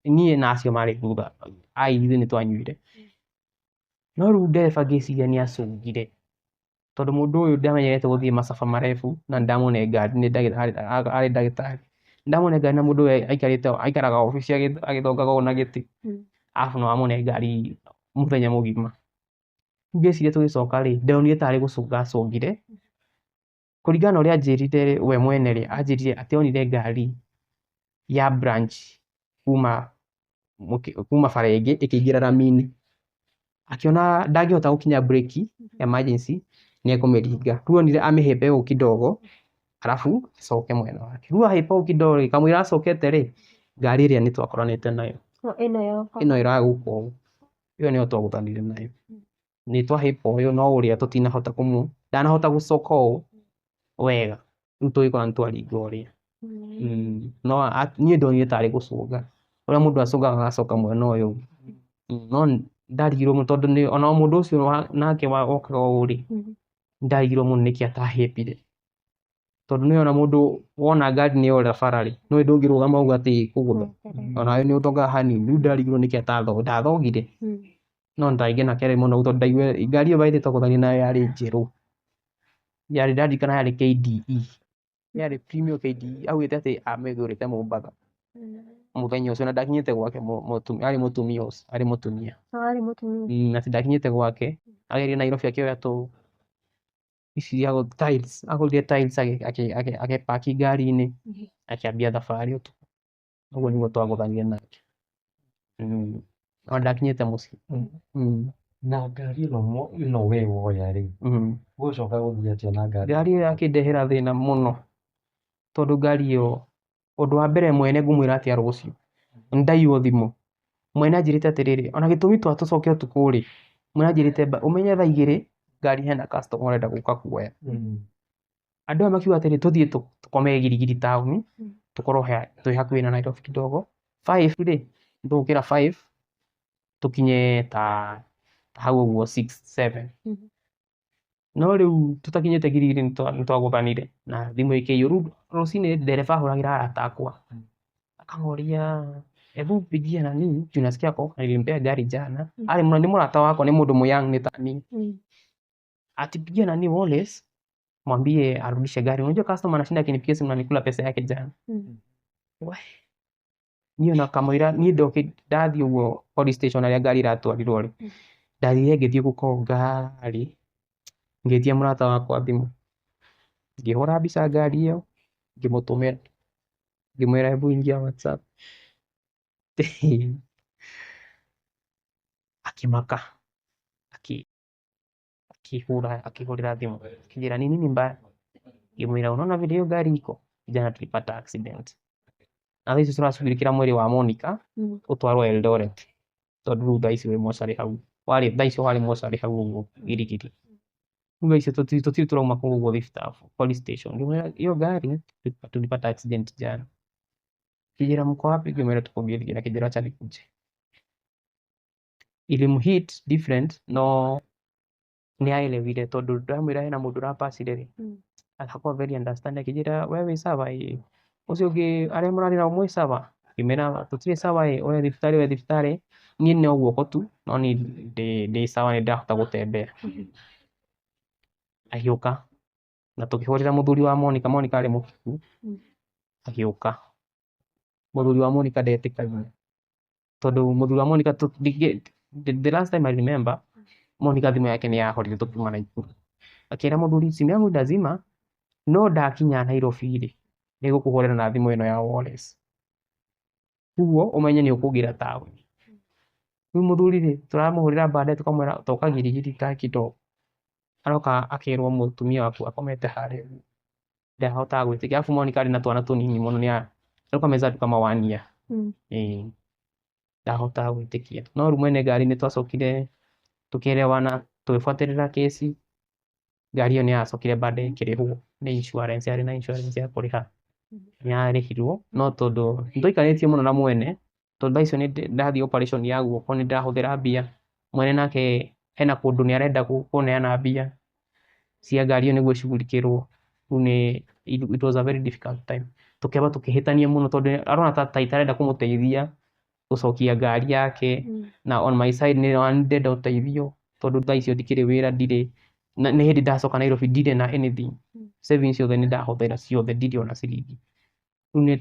niĩ na acio marĩ thutha, ai ithuĩ nĩ twanyuire. No rĩu ndereba ngĩciria nĩ acũngire. Tondũ mũndũ ũyũ ndamenyerete gũthiĩ macaba marefu na nĩndamũne ngari nĩ ndagĩtarĩ arĩ ndagĩtarĩ. Nĩndamũne ngari na mũndũ ũyũ aikarĩte aikaraga obici agĩthongaga ũũ na gĩtĩ. Arabu nĩ wamũne ngari mũthenya mũgima. Rĩu ngĩciria tũgĩcoka rĩ, ndonire tarĩ gũcũnga acũngire. Kũringana na ũrĩa anjĩrire we mwene rĩ, anjĩrire atĩ onire ngari ya branch kuma bara ĩngĩ ĩkĩingĩra rami-inĩ. Akĩona ndangĩhota gũkinya breki emergency nĩ ekũmĩringa. Rĩu onire amĩhĩmbe ũũ kidogo Arabu acoke mwena wake. Rĩu ahĩba ũũ kidogo rĩ, kamũira acokete rĩ, ngari ĩrĩa nĩ twakoranĩte nayo. Ĩno yoka. Ĩno ĩragũka ũũ. Ĩyo nĩyo twagũthanire nayo. Nĩ twahĩba ũyũ no ũrĩa tũtinahota kũmũ ndanahota gũcoka ũũ wega. Rĩu tũgĩkora nĩ twaringa ũrĩa. No niĩ ndonire tarĩ gũcũnga. Ũrĩa mũndũ acũngaga agacoka mwena ũyũ ũngĩ. No ndarigirwo mũno tondũ ona mũndũ ũcio nake wokaga ũũ rĩ, ndarigirwo mũno nĩkĩ atahĩmbire. Tondũ nĩ ona mũndũ wona ngari nĩ yora bara rĩ, nĩũĩ ndũngĩrũgama uge atĩ ĩkũgũtha. Onawe nĩ ũthongaga hanini. Rĩu ndarigirwo nĩkĩ ndathongire. No ndaigana kerĩ mũno tondũ ndaigua ngari ĩyo by the way twagũthanire nayo yarĩ njerũ. Yarĩ ndarikana yarĩ KDE. Yarĩ premium KDE. Augĩte atĩ amĩgũrĩte Mombatha. Mũthenya ũcio na ndakinyĩte gwake arĩ mũtumia ũcio, arĩ mũtumia. Arĩ mũtumia. Atĩ ndakinyĩte gwake, agereire Nairobi akĩoya tũ ici cia tiles, agũrire tiles agĩpaki ngari-inĩ, akĩambia thabarĩ ũtukũ. Ũguo nĩguo twagũthanire nake. No ndakinyĩte mũciĩ. Na ngari ĩno ĩno we woya rĩ, ũgũcoka gũthiĩ atĩa na ngari? Ngari ĩyo yakĩndehera thĩna mũno, tondũ ngari ĩyo, ũndũ wa mbere mwene ngũmwĩra atĩa rũciũ, nĩndaiywo thimũ. Mwene anjĩrĩte atĩrĩrĩ, ona gĩtũmi twa tũcoke ũtukũ rĩ, mwene anjĩrĩte ũmenye thaa igĩrĩ ngari hena customer ũrenda gũka kuoya. Andũ aya makiuga atĩrĩ tũthiĩ tũkome Giligili taũni, tũkorwo twĩ hakuhĩ na Nairobi kidogo. 5 rĩ, tũgũkĩra 5 tũkinye ta hau ũguo 6 7. No rĩu tũtakinyĩte Giligili nĩtwagũthanire na thimũ ĩkĩiywo. Rĩu rũcinĩ ndereba ahũragĩra arata akwa akamoria hebu pigia nani juu nasikia ako nilimpea gari jana. Arĩ nĩ mũrata wakwa, nĩ mũndũ mũyoung nĩ ta niĩ. Ati pigia nani Wallace mwambie arudishe gari. Unajua customer anashinda akinipigia simu na nikula pesa yake jana. Niĩ ona kamũira niĩ ndathiĩ ũguo police station harĩa ngari ĩratwarirwo rĩ, ndathire ngĩthiĩ gũkorwo ngari, ngĩtia mũrata wakwa thimũ, ngĩhũra mbica ngari ĩyo, ngĩmũtũmĩra, ngĩmwĩra hebu ingia WhatsApp. Akĩmaka, akĩhũrĩra thimũ, akĩnjĩra ni nini mbaya? Ngĩmwĩra unaona vile hiyo gari iko, jana tulipata accident. Na thaa ici tũracugurikĩra mwĩrĩ wa Monica ũtwarwo Eldoret, tondũ rĩu thaa ici wĩ mocarĩ hau, warĩ thaa icio warĩ mocarĩ hau ũguo Giligili. Rĩu thaa icio tũtirĩ tũrauma kũu ũguo thibitarĩ police station. Ngĩmwĩra hiyo gari tulipata accident jana. Akĩnjĩra mko wapi? Ngĩmwĩra tuko Giligili. Akĩnjĩra acha nikuje. Ilimhit different no nĩaelewire tondũ ndamwĩra hena mũndũ ũrapacire rĩ, akakuwa very understanding. Akĩnjĩra wewe wĩ sawa ĩĩ, ũcio ũngĩ arĩa mũrarĩ nao mwĩ sawa? Ngĩmera tũtirĩ sawa ĩ, ũrĩa thibitarĩ ũrĩa thibitarĩ, niĩ no guoko tu no niĩ ndĩ sawa nĩndahota gũtembea. Agĩũka na tũkĩhũrĩra mũthuri wa Monica, Monica arĩ mũhiku, agĩũka. Mũthuri wa Monica ndetĩkagia tondũ mũthuri wa Monica the last time I remember Monica thimũ yake nĩ yahorire tũkiuma Naikuru. Akĩra mũthuri simu yangu ndazima no ndakinya Nairobi rĩ, nĩngũkũhũrĩra na thimũ ĩno ya Wallace. Ũguo ũmenye nĩ ũkũngĩra taũni. Rĩu mũthuri rĩ, tũramũhũrĩra baadaye tũkamwĩra toka Giligili ta kidogo. Aroka akerwo mũtumia waku akomete harĩa ũguo. Ndahotaga gwĩtĩkia. Alafu Monica arĩ na twana tũnini mũno nĩ alikuwa amezaa tu kama 1 year. Ĩĩ. Ndahotaga gwĩtĩkia. No rĩu mwene ngari nĩ twacokire tũkĩelewana, tũgĩbuatĩrĩra kesi. Ngari ĩyo nĩ yacokire baadaye ĩkĩrĩhwo nĩ insurance, yarĩ na insurance ya kũrĩha. Nĩ yarĩhirwo no tondũ nĩtwaikarĩtie mũno na mwene, tondũ thaa icio nĩ ndathiĩ operation ya guoko nĩ ndĩrahũthĩra mbia. Mwene nake hena kũndũ nĩ arenda kũneana mbia cia ngari ĩyo nĩguo icugurikĩrwo. Rĩu nĩ it was a very difficult time. Tũkĩamba tũkĩhĩtania mũno tondũ arona ta itarenda kũmũteithia gũcokia ngari yake, na on my side nĩ ndĩrenda ũteithio tondũ thaa icio ndikĩrĩ wĩra ndirĩ na nĩ hĩndĩ ndacoka Nairobi ndirĩ na anything. Savings ciothe nĩ ndahũthĩra ciothe ndirĩ ona ciringi. Rĩu nĩ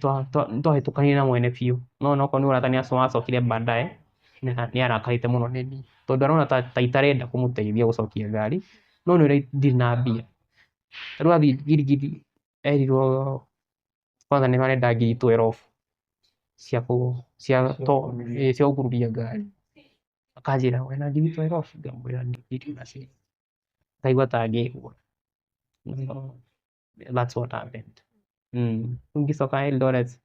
twahĩtũkanire na mwene biũ no onokorwo nĩ ũrata nĩ wacokire baadaye nĩ arakarĩte mũno nĩ niĩ tondũ arona ta itarenda kũmũteithia gũcokia ngari no nĩ ũrĩa ndirĩ na mbia. Rĩu athiĩ Giligili erirwo kwanza nĩ marenda ngiri 12 cia cia gũkururia ngari. Akanjĩra wĩna ngiri 12? Ngamwĩra ndirĩ nacio. Ngaigua ta ngĩhũra. That's what happened. Rĩu ngĩcoka Eldoret,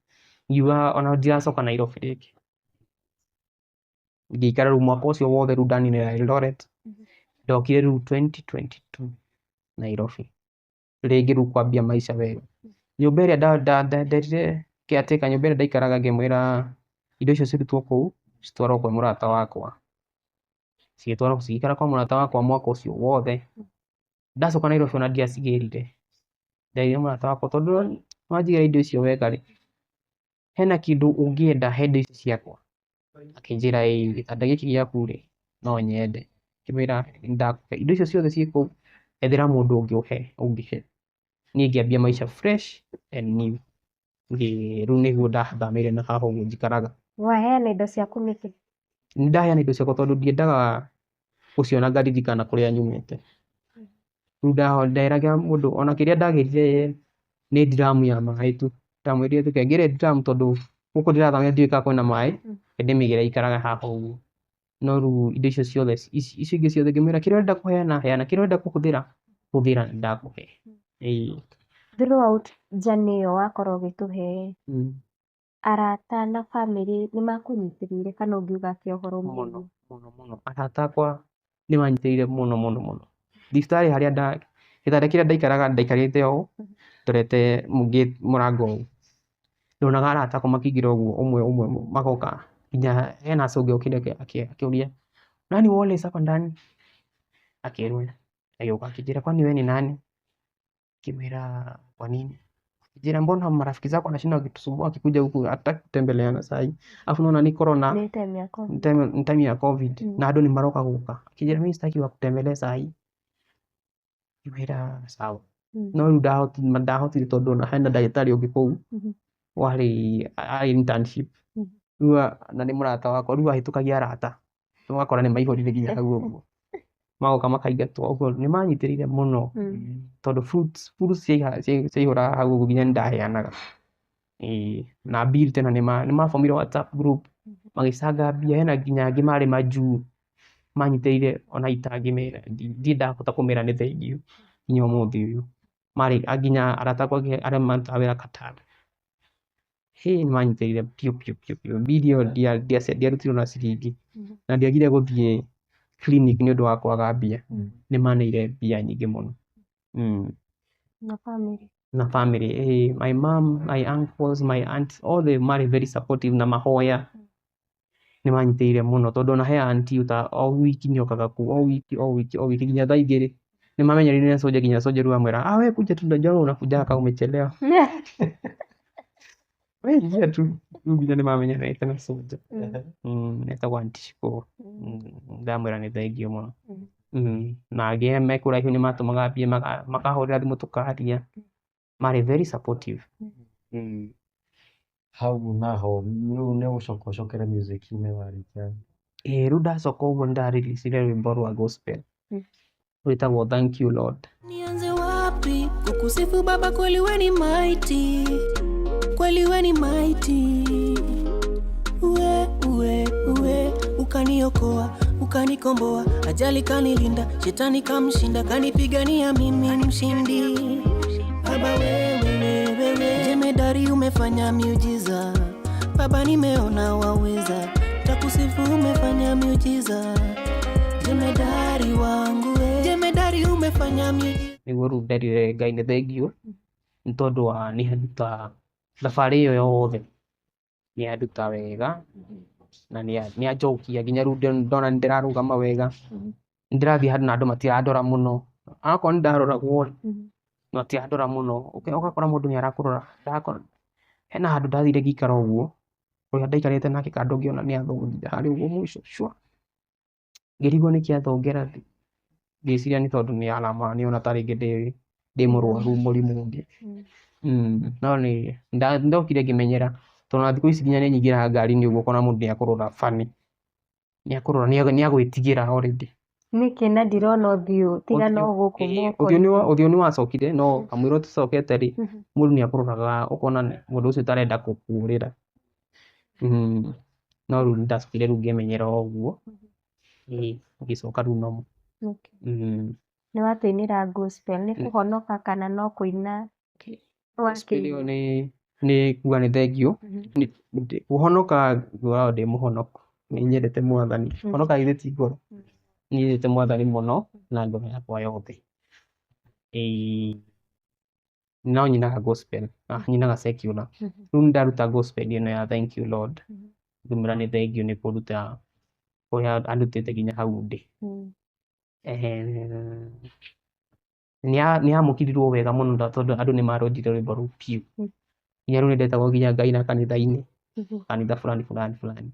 ngiuga ona ndiracoka Nairobi rĩngĩ. Ngĩikara rĩu mwaka ũcio wothe rĩu ndaninĩra Eldoret. Ndokire rĩu 2022 Nairobi rĩngĩ rĩu kwambia maica wega. Nyũmba ĩrĩa nderire caretaker, nyũmba ĩrĩa ndaikaraga, ngĩmwĩra indo icio cirutwo kũu citwarwo kwĩ mũrata wakwa. Cigĩtwarwo cigĩikara kwa mũrata wakwa mwaka ũcio wothe. Ndacoka Nairobi ona ndiacigĩrire. Nderire mũrata wakwa, tondũ wanjigĩra indo icio wega rĩ, hena kĩndũ ũngĩenda he indo ici ciakwa? Akĩnjĩra, ĩĩ, gĩtanda gĩkĩ gĩaku rĩ, no nyende. Ngĩmwĩra ndakũhe indo icio ciothe ciĩ kũu, ethera mũndũ ũngĩ ũhe ũngĩhe. Niĩ ngĩambia maica fresh and new. Rĩu nĩguo ndathamĩire na haha ũguo njikaraga. Waheana indo ciaku nĩkĩ? Nĩ ndaheana indo ciakwa tondũ ndiendaga gũciona ngaririkana kũrĩa nyumĩte. Rĩu nderaga mũndũ ona kĩrĩa ndagĩrire nĩ ndiramu ya maĩ tu. Ndamwĩrire reke ngĩre ndiramu, tondũ gũkũ ndĩrathamĩra ndiũĩ kana kwĩna maĩ, reke ndĩmĩgĩre ĩikarage haha ũguo. No rĩu indo icio ciothe, icio ingĩ ciothe, ngĩmwĩra kĩrĩa ũrenda kũheana heana, kĩrĩa ũrenda kũhũthĩra hũthĩra, nĩ ndakũhe. Ĩĩ. Throughout journey ĩyo wakorwo ũgĩtũhe, arata na bamĩrĩ nĩ makũnyitĩrĩire kana ũngiuga atĩa ũhoro Mũno. ũmĩgiĩ? Mũno mũno, arata akwa nĩ manyitĩrĩire mũno mũno mũno. Thibitarĩ harĩa nda gĩtanda kĩrĩa ndaikaraga, ndaikarĩte ũũ ndorete mũrango ũũ, ndonaga arata akwa makĩingĩra ũguo ũmwe ũmwe magoka, nginya hena cũngĩ okire akĩũria, "Nani Wallace hapa ndani?" Akĩrwo, agĩũka akĩnjĩra, "Kwani wewe ni nani?" Ngĩmwĩra, "Kwa nini?" Akĩnjĩra, "Mbona marafiki zako wanashinda wakitusumbua wakikuja huku, hatutaki kutembeleana sahi, alafu naona ni corona." Nĩ time ya COVID. Ni time ya COVID na andũ nĩ maroka gũka. Akĩnjĩra, "Mimi sitaki wa kutembelea sahi." Ngĩmwĩra sawa. No rĩu ndahotire tondũ ona hena ndagĩtarĩ ũngĩ kũu warĩ arĩ internship. Rĩu na nĩ mũrata wakwa, rĩu ahĩtũkagia arata, ũgakora nĩ maihũrire nginya hau ũguo, magoka makaingatwo ũguo. Nĩ manyitĩrĩire mũno tondũ fruits ciaihũraga hau ũguo, nginya nĩ ndaheanaga. Ĩĩ, na bill tena nĩ mabomire WhatsApp group magĩcanga mbia. Hena nginya angĩ marĩ majuu manyitĩrĩire ona itangĩmera, ndirĩ ndahota kũmera nĩ thengiũ nginya ũmũthĩ ũyũ. Marĩ nginya arata akwa angĩ arĩa marutaga wĩra Qatar. Hĩ, nĩ manyitĩrĩire biũ biũ biũ biũ. Bill ĩyo ndiarutirwo na ciringi na ndiagire gũthiĩ clinic nĩ ũndũ wa kwaga mbia. Nĩ maneire mbia nyingĩ mũno. Na family? Na family, my mom, my uncles, my aunts, all they marĩ very supportive na mahoya. Nĩ manyitĩrĩire mũno tondũ ona he auntie ũta o wiki nĩ okaga kũu, o wiki, o wiki, o wiki, nginya thaa igĩrĩ nĩ mamenyereire na Soldier, nginya Soldier rĩu amwĩra, "Ah, we kuja tu, najua unakuja kama umechelewa. We ingia tu." Rĩu nginya nĩ mamenyerete na Soldier. Etagwo Auntie Shiko. Ndamwĩra nĩ thengiũ mũno. Na angĩ me kũraihu nĩ matũmaga mbia, makahũrĩra thimũ tũkaria. Marĩ very supportive. Hau naho rĩu nĩ ũgũcoka ũcokere music-inĩ warĩkia? Ĩĩ, rĩu ndacoka ũguo nĩ ndareleasire rwĩmbo rwa gospel rwĩtagwo "Thank You Lord". Nianze wapi kukusifu Baba, kweli we ni mighty, kweli we ni mighty. Uwe, uwe, uwe, ukaniokoa, ukanikomboa, ajali kanilinda, shetani kamshinda, kanipigania mimi mshindi. Baba wewe, wewe, jemedari umefanya miujiza, Baba nimeona waweza, takusifu umefanya miujiza, jemedari wangu we, jemedari umefanya miujiza. Nĩguo rĩu nderire Ngai nĩ thengiũ nĩ tondũ wa nĩ anduta thabarĩ ĩyo yothe, nĩ anduta wega na nĩ anjokia nginya rĩu ndona nĩ ndĩrarũgama wega, nĩ ndĩrathiĩ handũ na andũ matirandora mũno. Onakorwo nĩ ndaroragwo rĩ, matirandora mũno. Ũgakora mũndũ nĩ arakũrora. Hena handũ ndathire ngĩikara ũguo, ũrĩa ndaikarĩte nake kando ngĩona nĩ athongire harĩa ũguo mũico cua. Ngĩrigwo nĩkĩ athongera, ngĩciria nĩ tondũ nĩ ona ta rĩngĩ ndĩ mũrwaru mũrimũ ũngĩ. No nĩ ndokire ngĩmenyera tondũ ona thikũ ici nginya nĩ nyingĩraga ngari-inĩ ũguo ũkona mũndũ nĩ akũrora funny. Nĩ akũrora, nĩ agwĩtigĩra already. Nĩkĩ na ndirona ũthiũ tiga no gũkũ moko-inĩ? Ũthiũ nĩ wacokire, no kamũira ũtacokete rĩ, mũndũ nĩ akũroraga ũkona mũndũ ũcio tarenda gũkũũrĩra. No rĩu nĩ ndacokire rĩu ngĩmenyera o ũguo, ngĩcoka rĩu normal. Nĩ watũinĩra gospel, nĩ kũhonoka kana no kũina? Gospel ĩyo nĩ kuga nĩ thengiũ. Kũhonoka ngoragwo ndĩ mũhonoku, nĩ nyendete Mwathani. Kũhonoka githĩ ti ngoro? Nĩ nyendete Mwathani mũno na ngoro yakwa yothe. Ĩĩ no nyinaga gospel, nyinaga secular. Rĩu nĩ ndaruta gospel ĩno ya thank you Lord, ngĩmwĩra nĩ thengiũ nĩ kũnduta kũrĩa andutĩte nginya hau ndĩ. Nĩ yamũkĩrirwo wega mũno tondũ andũ nĩ marwendire rwĩmbo rũu biũ. Nginya rĩu nĩ ndetagwo nginya ngaina kanitha-inĩ, kanitha fulani fulani fulani.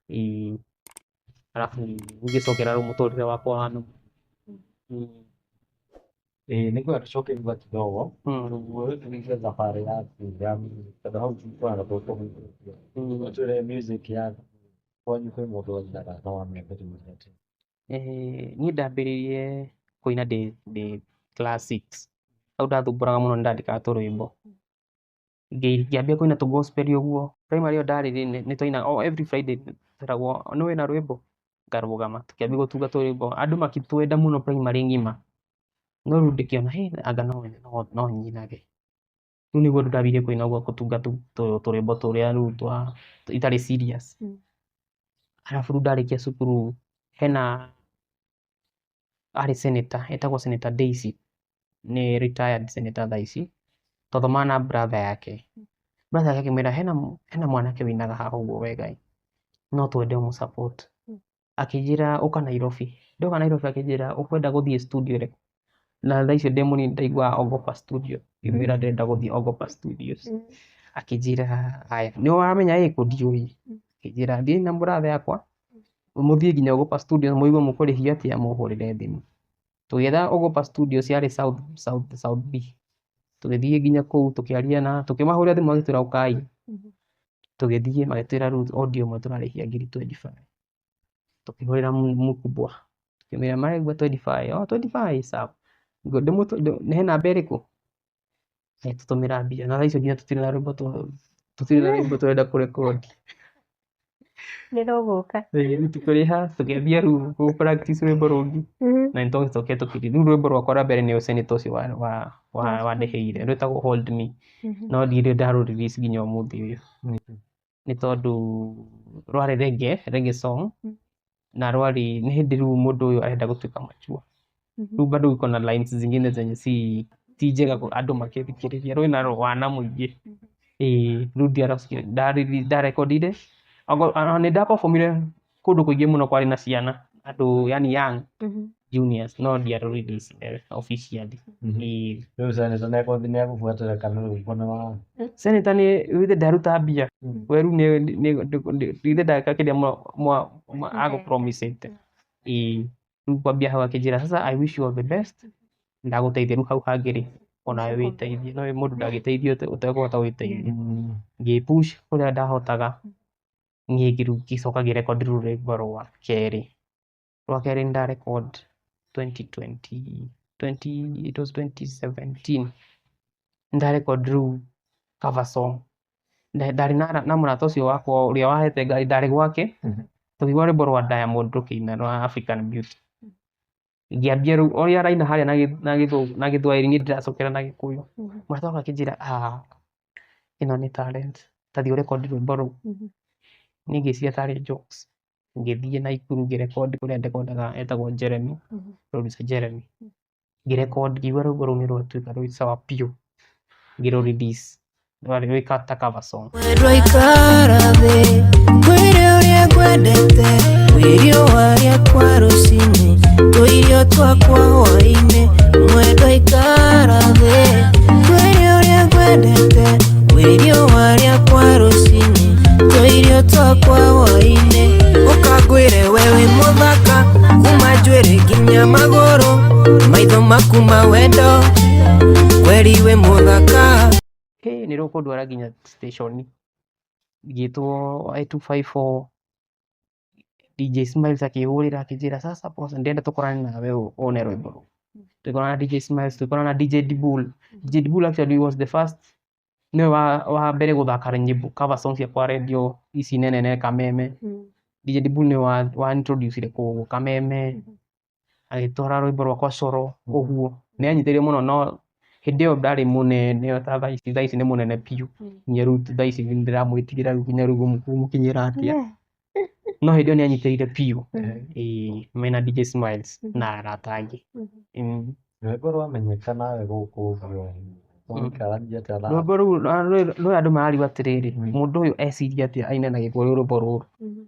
Ĩĩ arabu ngĩcokera rĩu mũtũrĩre wakwa wa normal. Ĩĩ nĩ ngwenda tũcoke thutha kidogo ũguo tũrĩkie thabarĩ yaku ya music tondũ hau tũkwaga tũkũhutĩtie. Ũtwĩre music yaku kwanyu kwĩ mũndũ wainaga na wamĩambĩrĩirie atĩa? Niĩ ndambĩrĩirie kũina ndĩ class six. Hau ndathumbũraga mũno nĩ ndandĩkaga tũrwĩmbo. Ngĩambia kũina tũ gospel ũguo, primary ĩyo ndarĩ rĩ, nĩ twainaga o every Friday tweragwo nĩ wĩna rwĩmbo? Ngarũgama tũkĩambia gũtunga tũrwĩmbo, andũ makĩtwenda mũno primary ng'ima. No rĩu ngĩkĩona hĩ anga no nyinage. Rĩu nĩguo ndambirie kũina ũguo gũtunga tũrwĩmbo tũrĩa rĩu twa itarĩ serious. Arabu rĩu ndarĩkia cukuru hena arĩ senator etagwo Senator Daisy, nĩ retired senator thaa ici, twathomaga na brother yake. Brother yake akĩmwĩra hena mwanake ũinaga haha ũguo wega ĩ, no twende ũmũ support. Akĩnjĩra ũka Nairobi. Ndoka Nairobi akĩnjĩra ũkwenda gũthiĩ studio ĩrĩkũ? Na thaa icio ndĩ mũnini ndaiguaga Ogopa Studio, ngĩmwĩra ndĩrenda gũthiĩ Ogopa Studios. Akĩnjĩra haya, nĩ ũramenya ĩkũ? Ndiũĩ. Akĩnjĩra thiĩ na brother yakwa mũthiĩ nginya Ogopa Studios mũigue mũkũrĩhio atĩa mũhũrĩre thimũ. Tũgĩetha Ogopa Studios yarĩ South B. Tũgĩthiĩ nginya kũu tũkĩaria na tũkĩmahũrĩra thimũ magĩtwĩra ũkai. Tũgĩthiĩ magĩtwĩra rĩu audio ĩmwe tũrarĩhia ngiri 25. Tũkĩhũrĩra mkubwa tũkĩmwĩra maraigua 25, oh 25 sawa. He namba ĩrĩkũ? Agĩtũtũmĩra mbia na thaa icio nginya tũtirĩ na rwĩmbo tũtirĩ na rwĩmbo tũrenda kũrekondi. Nĩ rũgũka. Rĩu tũkĩrĩha tũkĩambia rĩu gũ practice rwĩmbo rũngĩ na nĩ twacokire tũkĩrĩ rĩu rwĩmbo rwakwa rwa mbere nĩ senator ũcio wandĩhĩire rwĩtagwo Hold Me, no ndirĩ ndarũ release nginya ũmũthĩ ũyũ nĩ tondũ rwarĩ reggae song na rwarĩ nĩ hĩndĩ rĩu mũndũ ũyũ arenda gũtuĩka mature, rĩu bado iko na lines zingine zenye si njega andũ makĩthikĩrĩria, rwĩna wana mũingĩ. Ĩĩ rĩu ndarekondire nĩ ndaperformire kũndũ kũingĩ mũno kwarĩ na ciana andũ yani young juniors no ndiarũ release officially. Ĩĩ. Rĩu senator nĩegũbuatĩra kana rwĩmbo nĩ wa Senator nĩ ithe ndaruta mbia we rĩu ithe ndeka kĩrĩa agũpromisĩte. Ĩĩ rĩu kwambia hau akĩnjĩra sasa I wish you all the best, ndagũteithia rĩu hau hangĩ rĩ onawe wĩteithie, no mũndũ ndangĩteithio ũtekũhota gwĩteithia. Ngĩ push kũrĩa ndahotaga niĩ ngĩcoka ngĩrekondi rĩu rwĩmbo rwa kerĩ. Rwa kerĩ nĩ ndarecord 2020, it was 2017 nĩ ndarecord rĩu cover song. Ndarĩ na mũrata ũcio wakwa ũrĩa wahete ngari ndarĩ gwake tũkĩigua rwĩmbo rwa Diamond rũkĩina rwa African Beauty. Ngĩambia rĩu ũrĩa araina harĩa na gĩthwaĩri niĩ ndĩracokera na gĩkũyũ. Mũrata wakwa akĩnjĩra ĩno nĩ talent, ta thiĩ ũrekondi rwĩmbo rũu. Niĩ ngĩciria tarĩ jokes. Ngĩthiĩ Naikuru ngĩrekondi kũrĩa ndekondaga etagwo Jeremy, producer Jeremy. Ngĩrekondi ngĩigua rwĩmbo rũu nĩ rwatuĩka rwĩ sawa biũ. Ngĩrũ release rwarĩ rwĩ ta cover song. Mwendwa ikara thĩ ngwĩre ũrĩa ngwendete wĩrio warĩa kwa rũcinĩ tũirio twakwa hwaĩ-inĩ mwendwa ikara thĩ ngwĩre ũrĩa ngwendete wĩrio warĩa kwa rũcinĩ tũirio twakwa hwaĩ-inĩ ũkangwĩre we wĩ mũthaka kuma njuĩrĩ nginya magũrũ maitho maku ma wendo kweri wĩ mũthaka. Hĩ nĩ rũkũndwara nginya station ngĩtwo I254 DJ Smiles akĩhũrĩra akĩnjĩra sasa boss ndĩrenda tũkorane nawe wone rwĩmbo rũu. Tũgĩkorana na DJ Smiles, tũgĩkorana na DJ Dibul. DJ Dibul actually was the first nĩwe wa mbere gũthaka nyĩmbo cover songs ciakwa radio ici nene nene Kameme. DJ Dibul nĩwe wa introduce kũu Kameme agĩtwara rwĩmbo rwakwa Coro ũguo. Nĩ anyitĩrĩire mũno no Hĩndĩ ĩyo ndarĩ mũnene ta thaa ici, thaa ici nĩ mũnene biũ. Nginya rĩu thaa ici nĩ ndĩramwĩtigĩra rĩu nginya rĩu ngũmũkinyĩra atĩa. No hĩndĩ ĩyo nĩ anyitĩrĩire biũ. Ĩĩ mena DJ Smiles na arata angĩ. Rwĩmbo rwamenyeka nawe gũkũ ũguo mũikarania atĩa na Rwĩmbo rũu rwĩ andũ mararigwo atĩrĩrĩ, mũndũ ũyũ eciria atĩa aine na Gĩkũyũ rwĩmbo rũrũ.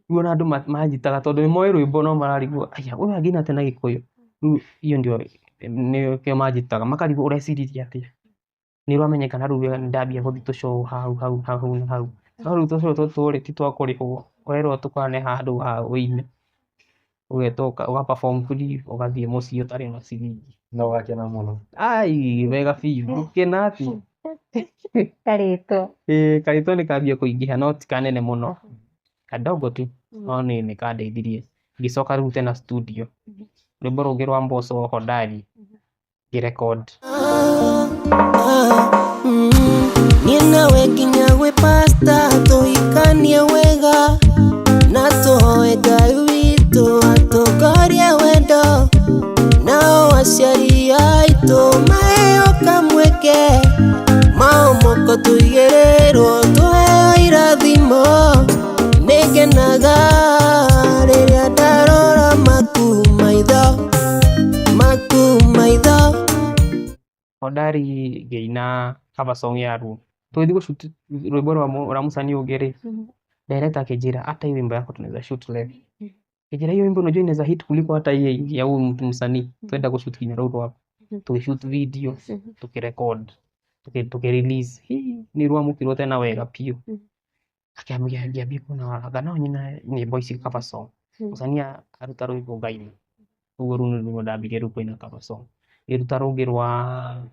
Rĩu ona andũ manjĩtaga tondũ nĩ moĩ rwĩmbo no mararigwo aya ũyũ angĩina atĩa na Gĩkũyũ. Rĩu iyo ndio nĩkĩo manjĩtaga makarigwo ũreciririe atĩa. Nĩ rwamenyekana rĩu nĩ ndambia gũthiĩ tũcũũ hau hau hau na hau. No rĩu tũcũũ tũtũ rĩ ti twa kũrĩhwo, ũrerwo tũkorane handũ ha ũine. Ũgetwo ũga perform free ũgathiĩ mũciĩ ũtarĩ na ciringi. Na ũgakena mũno. Ai wega biũ, gũkena atĩa. Karĩtwa. Ĩĩ karĩtwa nĩ kambia kũingĩha no ti kanene mũno, kadogo tu no nĩ kandeithirie. Ngĩcoka rĩu tena studio, rwĩmbo rũngĩ rwa Mbosso Hodari ngĩrecord. Niĩ nawe nginya gwĩ pasta tũhikanie wega na tũhoe Ngai witũ atũgorie wendo nao aciari aitũ maheo kamweke mao moko tũigĩrĩrwo tũheo irathimo. Nĩngenaga rĩrĩa ndarora maku maitho, maku maitho. Hodari ngĩina cover song ya Ruo. Tũgĩthiĩ gũshoot rwĩmbo rwa mũcanii ũngĩ rĩ, director akĩnjĩra hata hii wimbo yako tunaweza shoot leo. Akĩnjĩra hiyo wimbo unajua inaweza hit kuliko hata hii ya huyu mtu msanii. Twenda gũshoot nginya rũu rwaku. Tũgĩshoot video, tũkĩrecord, tũkĩrelease. Hii nĩ rwamũkĩrwo tena wega biũ. Akĩambia ngĩambia kuona anga no nyine nyĩmbo ici cover song. Mũcanii aruta rwĩmbo ngaina. Ũguo rĩu nĩguo ndambirie rĩu kũina cover song. Ngĩruta rũngĩ rwa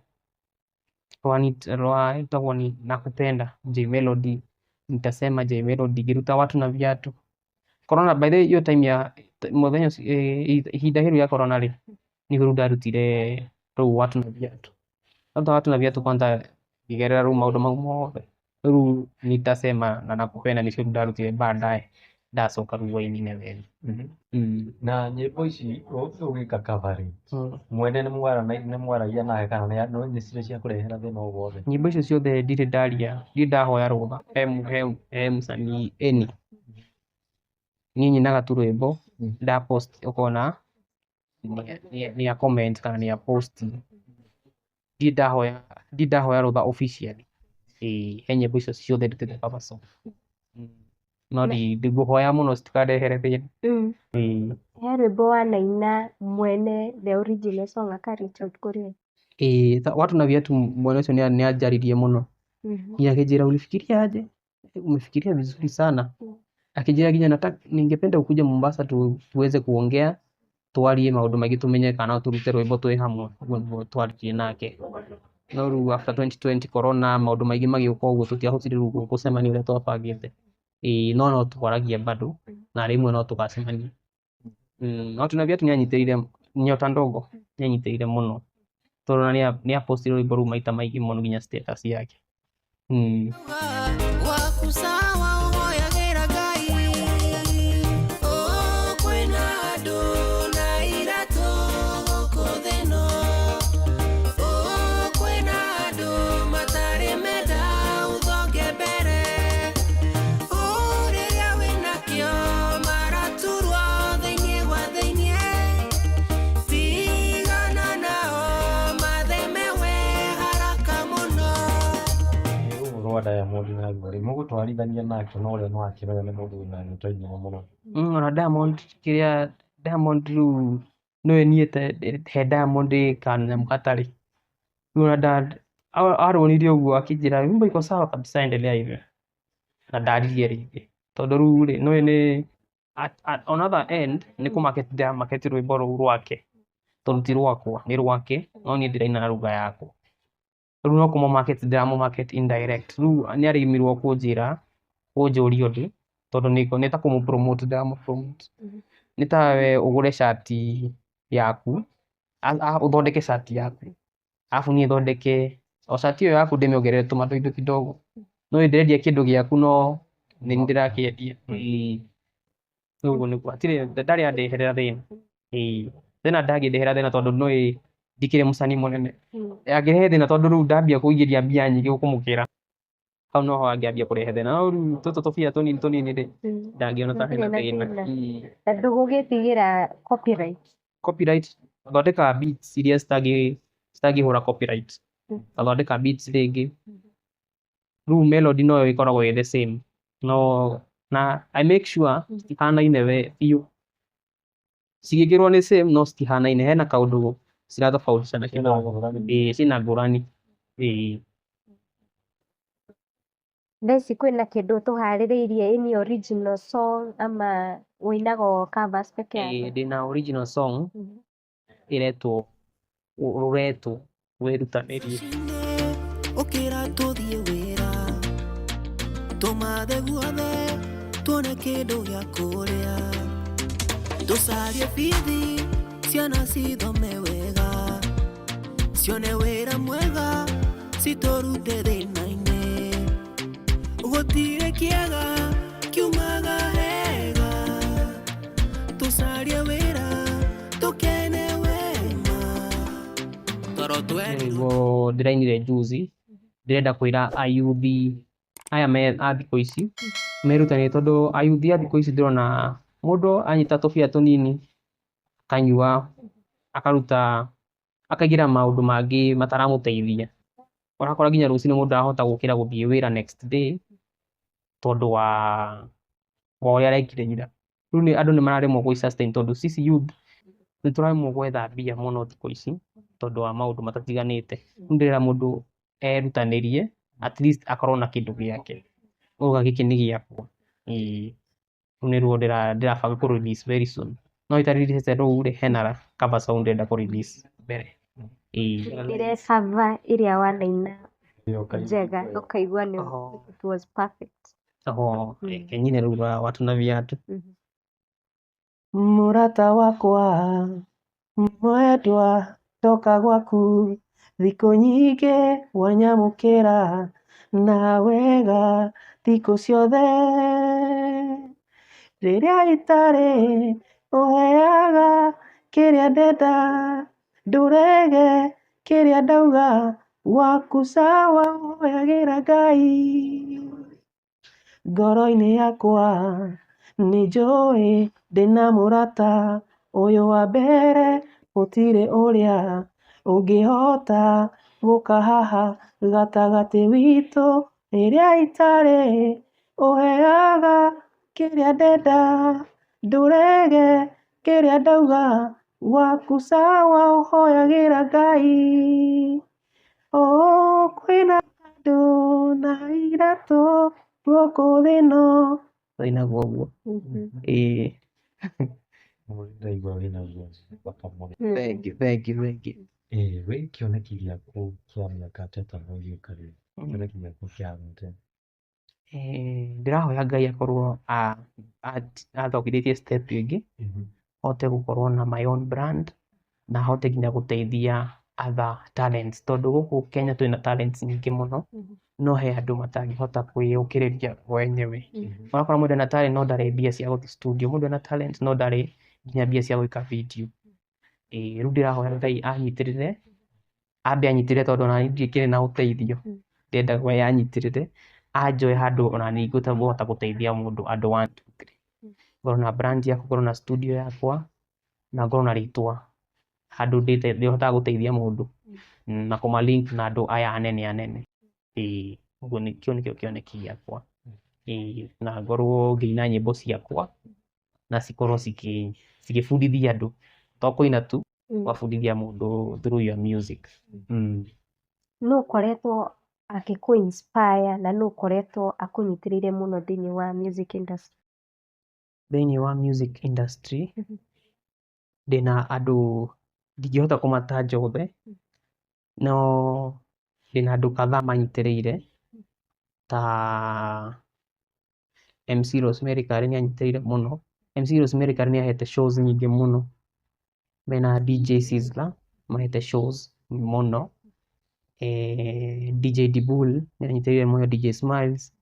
rwa rwĩtagwo ni Nakupenda J Melody, Nitasema J Melody, ngĩruta Watu na Viatu. Corona by the way hiyo time ya mũthenya ũcio ihinda rĩu rĩa corona rĩ, nĩguo rĩu ndarutire rũu Watu na Viatu. Ndaruta Watu na Viatu kwanza ngĩgerera rĩu maũndũ mau mothe. Rĩu Nitasema na Nakupenda nĩcio rĩu ndarutire baadaye ndacoka rĩu wainine wega. Na nyĩmbo ici ũgĩka cover rĩ, mwene nĩ mwaragia nake kana nĩ cirĩ cia kũrehera thĩna o wothe? Nyĩmbo icio ciothe ndirĩ ndaria, ndirĩ ndahoya rũtha he mũcanii any. Niĩ nyinaga tu rwĩmbo nda post ũkona nĩ a comment kana nĩ a post. Ndirĩ ndahoya rũtha officially. Ĩĩ he nyĩmbo icio ciothe ndutĩte cover song. No ndingũhoya mũno citikandehere thĩna. Ĩĩ. He rwĩmbo wanaina mwene the original song aka reach out kũrĩ we? Ĩĩ Watu na Viatu mwene ũcio nĩ anjaririe mũno. Nginya akĩnjĩra ulifikiria aje? Umefikiria vizuri sana. Akĩnjĩra nginya nataka ningependa ukuje Mombasa tuweze kuongea twarie maũndũ maingĩ tũmenye kana no tũrute rwĩmbo twĩ hamwe. Ũguo nĩguo twaririe nake. No rĩu after 2020 corona maũndũ maingĩ magĩũka ũguo tũtiahotire rĩu gũcemania ũrĩa twabangĩte. Ĩĩ no no twaragia bado na rĩmwe no tũgacemania. Watu na Viatu nĩ anyitĩrĩire Nyota Ndogo nĩ anyitĩrĩire mũno tondũ ona nĩ apostire rwĩmbo rũu maita maingĩ mũno nginya status yake. Waku sawa ũhoyagĩra Ngai. Oh, kwĩna andũ na iratũ gũkũ thĩ ĩno. Oh, kwĩna andũ matarĩ menda ũthonge mbere. Oh, rĩrĩa wĩnakĩo maraturwo thĩinĩ gwa thĩinĩ. Tigana nao mathemewe haraka mũno. Rũu rwa Diamond naruo rĩ, mũgũtwarithania nake na ũrĩa nĩwakĩmenya nĩ mũndũ wĩna nyota inene mũno. Ona Diamond kĩrĩa Diamond rĩu nĩwe niĩ he Diamond ĩ kanyamũ gatarĩ. Rĩu ona arũnire ũguo akĩnjĩra wimbo iko sawa kabisa endelea hivyo. Na ndaririe rĩngĩ. Tondũ rĩu rĩ nĩũĩ nĩ on other end nĩ kũ market ndĩra market rwĩmbo rũu rwake. Tondũ ti rwakwa nĩ rwake no niĩ ndĩraina na lugha yakwa. Rĩu no kũmũ market ndĩramũ market indirect. Rĩu nĩ arĩmirwo kũnjĩra kũnjũria ũndũ tondũ nĩ ta kũmũ promote ndĩramũ promote. Nĩ ta we ũgũre cati yaku, ũthondeke cati yaku arabu niĩ thondeke o cati ĩyo yaku ndĩmĩongerere tũmadoido kidogo. No ndĩrendia kĩndũ gĩaku no nĩ niĩ ndĩrakĩendia. Ĩĩ. Ũguo nĩguo hatirĩ ndarĩ andeherera thĩna. Ĩĩ. Tena ndangĩndehera thĩna tondũ nĩũĩ Ndikĩrĩ mũcani mũnene. Angĩrehe thĩna tondũ rĩu ndambia kũingĩria mbia nyingĩ gũkũmũkĩra. Hau noho angĩambia kũrehe thĩna. No rĩu tũtũ tũbia tũnini tũnini rĩ, ndangĩona ta hena Gũtirĩ na thĩna. thĩna. Mm. Na ndũgũgĩtigĩra copyright? Copyright, thondeka beats iria citangĩhũra copyright. Ngathondeka beats rĩngĩ. Rĩu melody noyo ĩkoragwo ĩ the same. No na I make sure citihanaine we biũ. Cigĩkĩrwo nĩ same no citihanaine, hena kaũndũ ciratofautishana kidogo. Ĩĩ ciĩna ngũrani. Ĩĩ. Thaa ici kwĩna kĩndũ tũharĩrĩirie, any original song ama ũinaga o covers peke Ĩĩ yake? Ndĩna original song ĩretwo Rũretwo Wĩrutanĩrie. Ũkĩra tũthiĩ wĩra, tũmathe guothe tuone kĩndũ gĩa kũrĩa, tũcarie bithi ciana cithome wega, cione wĩra mwega, citũrute thĩna-inĩ. Gũtirĩ kĩega kiumaga hega, tũcarie wĩra tũkene wema toro twerirwo. Nĩguo ndĩrainire juzi, ndĩrenda kwĩra ayuthi aya me a thikũ ici merutanĩrie, tondũ ayuthi a thikũ ici ndĩrona mũndũ anyita tũbia tũnini akanyua, akaruta, akaingĩra maũndũ mangĩ mataramũteithia. Ũrakora nginya rũcinĩ mũndũ ndarahota gũkĩra gũthiĩ wĩra next day tondũ wa ũrĩa arekire ira. Rĩu nĩ andũ nĩ mararemwo gwĩ sustain tondũ sisi youth nĩ tũraremwo gwetha mbia mũno thikũ ici tondũ wa maũndũ matatiganĩte. Rĩu ndĩrera mũndũ erutanĩrie at least akorwo na kĩndũ gĩake. Ũgauga gĩkĩ nĩ gĩakwa. Ĩĩ. Rũu nĩruo ndĩrabanga kũ release very soon. No ĩta release rũu rĩ, hena cover song ndĩrenda kũ release mbere. Ĩĩ. Ndĩre cover ĩrĩa wanaina njega ũkaigua nĩ it was perfect. Oho, reke nyine rũu rwa watu na viatu. Mũrata wakwa mwendwa, ndoka gwaku thikũ nyingĩ, wanyamũkĩra na wega thikũ ciothe. Rĩrĩa itarĩ ũheaga kĩrĩa ndenda, ndũrege kĩrĩa ndauga, gwaku sawa hoyagĩra Ngai. Ngoro-inĩ yakwa nĩ njũĩ ndĩna mũrata ũyũ wa mbere, gũtirĩ ũrĩa ũngĩhota gũka haha gatagatĩ witũ. Rĩrĩa itarĩ ũheaga kĩrĩa ndenda, ndũrege kĩrĩa ndauga, gwaku sawa ũhoyagĩra Ngai. Oh, kwĩna andũ na iratũ gũkũ thĩ ĩno. Ĩinagwo ũguo. Ĩĩ. Ndaigua wĩna ruo bata mũno. Thank you, thank you, thank you. Ĩĩ, wĩ kĩoneki gĩaku kĩa mĩaka ta ĩtano ĩgĩũka rĩ, kĩoneki gĩaku kĩhana atĩa? Ndĩrahoya Ngai akorwo athongithĩtie step ĩngĩ, hote gũkorwo na my own brand na hote nginya gũteithia other talents, tondũ gũkũ Kenya twĩna talents nyingĩ mũno, no he andũ matangĩhota kwĩyũkĩrĩria o enyewe. Ũrakora mũndũ ena talent no ndarĩ mbia cia gũthiĩ studio, mũndũ ena talent no ndarĩ nginya mbia cia gwĩka video. Ĩĩ, rĩu ndĩrahoya Ngai anyitĩrĩre, ambe anyitĩrĩre tondũ ona niĩ ndikĩrĩ na ũteithio. Ndĩrenda we anyitĩrĩre, anjoe handũ ona niĩ ngũhota gũteithia mũndũ andũ one two three. Ngorwo na brand yakwa, ngorwo na studio yakwa na ngorwo na rĩtwa handũ ndĩhotaga gũteithia mũndũ na kũma link na andũ aya anene anene. Ĩĩ, ũguo kĩu nĩkĩo kĩoneki gĩakwa. Ĩĩ, na ngorwo ngĩina nyĩmbo ciakwa na cikorwo cigĩbundithia andũ, to kũina tu, ũgabundithia mũndũ through your music. Nũ ũkoretwo akĩkũ inspire na nũ ũkoretwo akũnyitĩrĩire mũno thĩinĩ wa music industry? Thĩinĩ wa music industry ndĩna andũ ndingĩhota kũmataja othe, no ndĩna andũ kadhaa manyitĩrĩire ta MC Rosemary Karĩ nĩ anyitĩrĩire mũno. MC Rosemary Karĩ nĩ ahete shows nyingĩ mũno. Mena DJ Sizzla mahete shows mũno. DJ Dibul nĩ anyitĩrĩire mũno, DJ Smiles.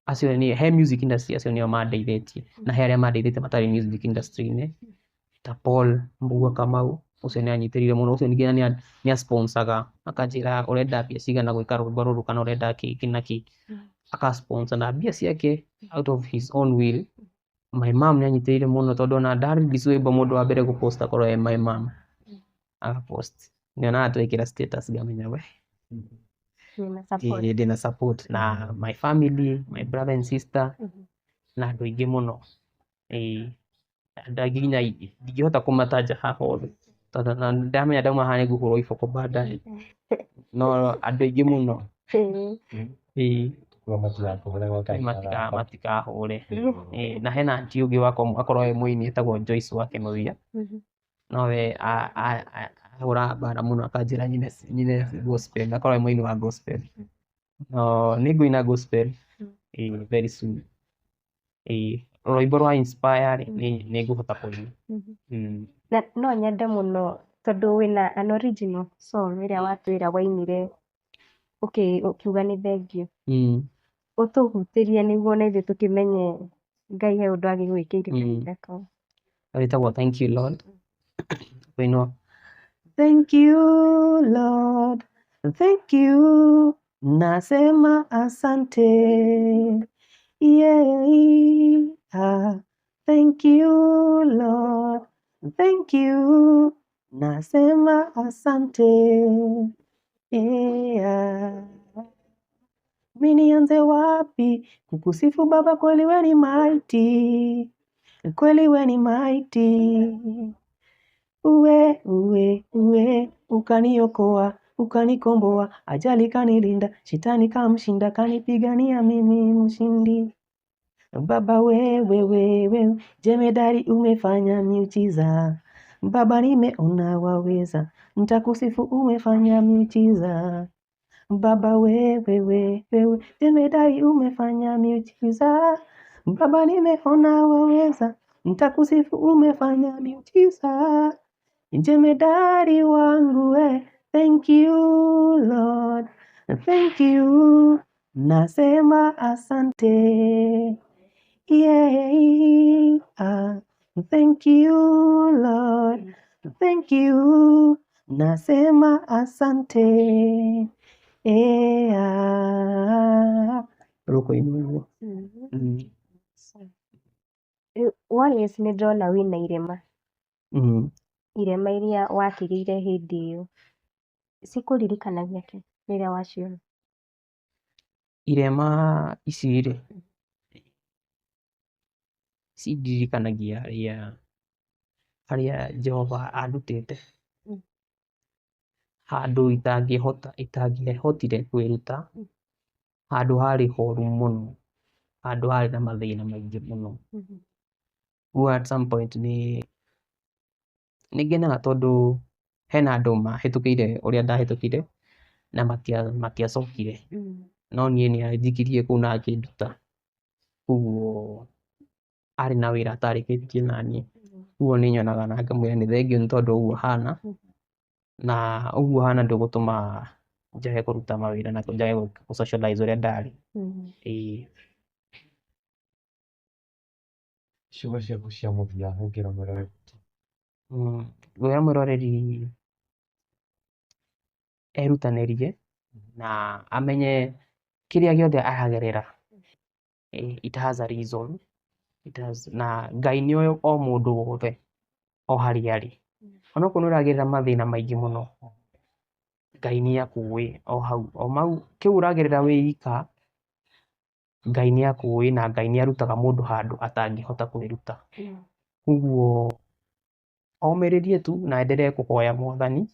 Acio nĩ he music industry, acio nĩo mandeithĩtie, na he arĩa mandeithĩtie matarĩ music industry-inĩ. Ta Paul Mbugua Kamau, ũcio nĩ anyitĩrĩire mũno, ũcio nginya nĩ asponsaga, akanjĩra ũrenda mbia cigana gwĩka rwĩmbo rũrũ kana ũrenda kĩ na kĩ, akasponsor na mbia ciake out of his own will. My mom nĩ anyitĩrĩire mũno tondũ ona nda release rwĩmbo mũndũ wa mbere gũpost akorwo e my mom, agapost, nyonaga twekĩra status ngamenya we Wĩna support. Ĩĩ, ndĩna support na my family, my brother and sister na andũ aingĩ mũno. Ĩĩ, andũ aingĩ nginya ndingĩhota kũmataja haha othe tondũ na ndamenya ndauma haha nĩngũhũrwo iboko baadaye, no andũ aingĩ mũno. Ĩĩ. Kuga matigakũhũre gwa kahinda gaka. Matikahũre. Ĩĩ, na hena aunty ũngĩ wakwa akorwo e mũini etagwo Joyce wa Kĩnuthia, nowe ahũraga mbara mũno akanjĩra nyine nyine gospel, akorwo e mũini wa gospel. No nĩngũina gospel, ĩĩ, very soon. Ĩĩ, rwĩmbo rwa inspire rĩ, nĩngũhota kũina. Na no nyende mũno tondũ wĩna an original song ĩrĩa watwĩra wainire ũkiuga nĩ thengiũ. Ũtũhutĩrie nĩguo na ithuĩ tũkĩmenye Ngai he ũndũ agĩgwĩkĩire kahinda kau. Rwĩtagwo Thank You Lord. Rũinwo Thank you Lord, thank you, nasema asante. Yeah, ah, thank you Lord, thank you, nasema asante. Yeah. Mi nianze wapi kukusifu Baba, kweli we ni mighty, kweli we ni mighty. Uwe, uwe, uwe, ukaniokoa, ukanikomboa, ajali kanilinda, shetani kamshinda, kanipigania mimi mshindi. Baba wewe, wewe, jemedari umefanya miujiza. Baba nimeona waweza, nitakusifu umefanya miujiza. Baba wewe, wewe, jemedari umefanya miujiza. Baba nimeona waweza, nitakusifu umefanya miujiza. Jemedari wangu we, thank you Lord, thank you, nasema asante. Yeah, ah, thank you Lord, thank you, nasema asante. Yeah. Rũkũinwo ũguo. Rĩu Wallace nĩ ndĩrona wĩna irema. Irema iria wakĩrĩire hĩndĩ ĩyo cikũririkanagia kĩ rĩrĩa waciona? Irema ici rĩ, cindirikanagia harĩa Jehova andutĩte, handũ itangĩhota, itangĩahotire kwĩruta, handũ harĩ horu mũno, handũ harĩ na mathĩna maingĩ mũno. Rĩu at some point nĩ ngenaga tondũ hena andũ mahĩtũkĩire ũrĩa ndahĩtũkire na matiacokire, no niĩ nĩ anjikirie kũu na akĩnduta, koguo arĩ na wĩra atarĩkĩtie naniĩ, koguo nĩ nyonaga na ngamwĩra nĩ thengiũ nĩ tondũ ũguo ahana, na ũguo ahana ndũgũtũma njage kũruta mawĩra na njage gũ socialize ũrĩa ndarĩ. Ĩĩ. Ciugo ciaku cia mũthia ũngĩra mwĩroreri. Ngwĩra mwĩroreri erutanĩrie na amenye kĩrĩa gĩothe aragerera, it has a reason, it has, na Ngai nĩoĩ o mũndũ wothe o harĩa arĩ, onokorwo nĩ ũragerera mathĩna maingĩ mũno, Ngai nĩ akũĩ o hau, o mau kĩu ũragerera wĩ ika, Ngai nĩ akũĩ na Ngai nĩ arutaga mũndũ handũ atangĩhota kwĩruta. Koguo omĩrĩrie tu na endelee kũhoya Mwathani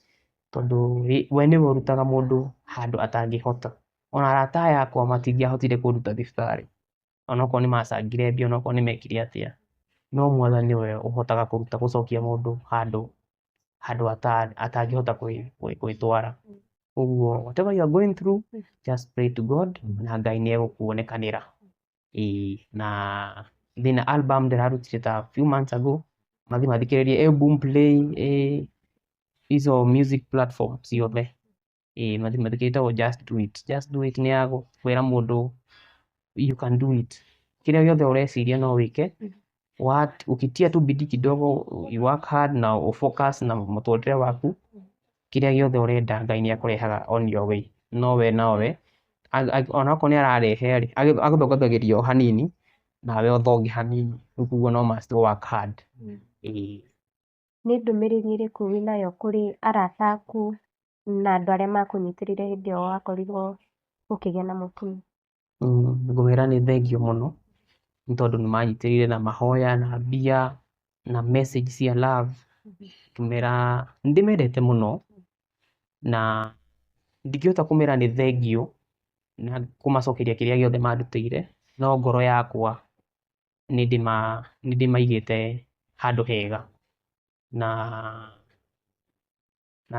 tondũ we nĩwe ũrutaga mũndũ handũ atangĩhota. Ona arata aya akwa matingĩahotire kũnduta thibitarĩ, onokorwo nĩ macangire mbia, onokorwo nĩ mekire atĩa, no Mwathani nĩwe ũhotaga kũruta gũcokia mũndũ handũ handũ atangĩhota gwĩtwara. Koguo whatever you are going through, just pray to God na Ngai nĩ egũkuonekanĩra. Ĩĩ, na ndĩna album ndĩrarutire ta few months ago, mathiĩ mathikĩrĩrie ĩ Boomplay, ĩ izo music platform ciothe. Ĩĩ, mathiĩ mathikĩrĩrie ĩtagwo Just Do It. Just Do It nĩ ya kwĩra mũndũ you can do it. Kĩrĩa gĩothe ũreciria no wĩke, What ukitia tu bidii kidogo, you work hard na ufocus na mũtũrĩre waku, kĩrĩa gĩothe ũrenda Ngai nĩ akũrehaga on your way. No we nowe onokorwo nĩ ararehe rĩ, agũthongathongeria o hanini nawe ũthonge hanini. Rĩu koguo no must work hard. Ĩĩ. Nĩ ndũmĩrĩri ĩrĩkũ wĩnayo kũrĩ arata aku na andũ arĩa makũnyitĩrĩire hĩndĩ ĩyo wakorirwo ũkĩgĩa na mũtino? Ngũmera nĩ thengio mũno nĩ tondũ nĩ manyitĩrĩire na mahoya na mbia na message cia love. Ngĩmera nĩ ndĩmendete mũno na ndingĩhota kũmera nĩ thengio na kũmacokeria kĩrĩa gĩothe mandutĩire, no ngoro yakwa nĩ ndĩmaigĩte handũ hega na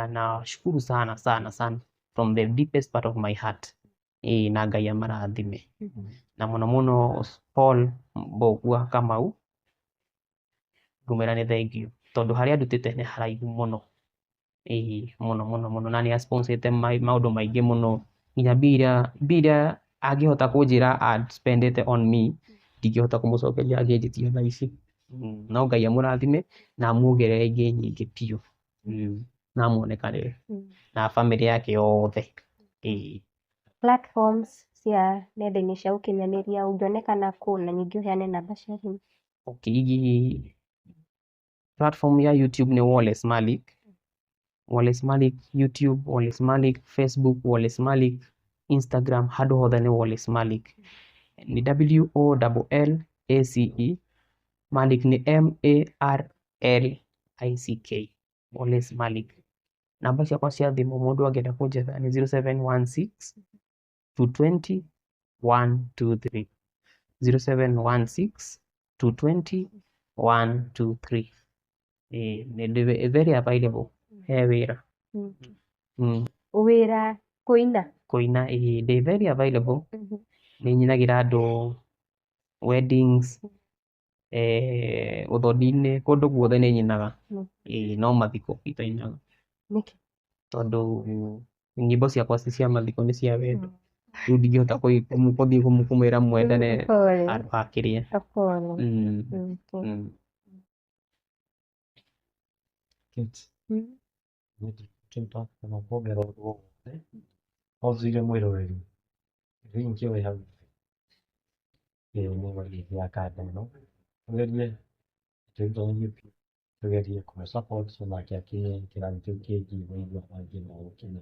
nashukuru sana sana sana from the deepest part of my heart. Ĩĩ, na Ngai amarathime na mũno mũno Paul Mbũgua Kamau, ngũmwĩra nĩ thengio tondũ harĩa andutĩte nĩ haraihu mũno. Ĩĩ, mũno mũno mũno, na nĩ asponsĩte maũndũ maingĩ mũno, nginya mbia iria angĩhota kũnjĩra spendete on me ndingĩhota kũmũcokeria angĩnjĩtia thaa ici. No Ngai amũrathime na amuongerere ingĩ nyingĩ biũ, na amuonekanĩre na bamĩrĩ yake yothe. Ĩĩ. Platforms cia nenda-inĩ cia ũkinyanĩria ũngĩonekana kũ, na ningĩ ũheane namba cia thimũ? Okay, igi platform ya YouTube nĩ Wallace Malik. Wallace Malik YouTube, Wallace Malik Facebook, Wallace Malik Instagram, handũ hothe nĩ Wallace Malik. Nĩ W O L L A C E, Malik nĩ M A R L I C K. Wallace Malik. Namba ciakwa cia thimũ mũndũ angĩenda kũnjetha nĩ 0716 220 123. 0716 220 123. Ĩĩ, nĩ ndĩ very available he wĩra. Wĩra kũina? Kũina, ĩĩ, ndĩ very available. Nĩ nyinagĩra andũ weddings, ũthoni-inĩ, kũndũ guothe nĩ nyinaga. Ĩĩ, no mathiko itainaga. Nĩkĩ? Tondũ nyĩmbo ciakwa ti cia mathiko, nĩ cia wendo. Rĩu ndingĩhota gũthiĩ kũmwĩra mwendane Pole. handũ ha kĩrĩa. Pole. Okay. Kate, niĩ ndingĩhota kana kuongerera ũndũ o wothe, no njuge mwĩroreri link ĩyo ĩ hau ĩĩ nĩyo link ya kanda ĩno, tũgerie twĩrutanĩrie biũ tũgerie kũmũ support nake akinye kĩrathi kĩu kĩngĩ nĩguo angĩ magũkinya.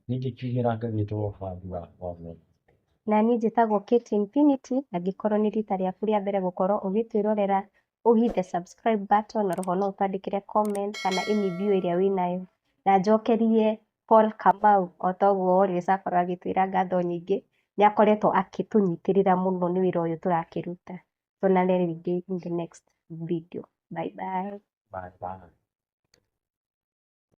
Niĩ ngĩkiumĩra ngagĩtwo Wambua wa Mwangi. Na niĩ njĩtagwo Kate Infinity. Angĩkorwo nĩ rita rĩaku rĩa mbere gũkorwo ũgĩtwĩrorera, ũhite subscribe button, oroho no ũtwandĩkĩre comment kana any view ĩrĩa wĩnayo, na njokerie Paul Kamau o ta ũguo Wallace akorwo agĩtwĩra ngatho nyingĩ, nĩ akoretwo akĩtũnyitĩrĩra mũno nĩ wĩra ũyũ tũrakĩruta. Tuonane rĩngĩ in the next video. Bye bye. Bye bye.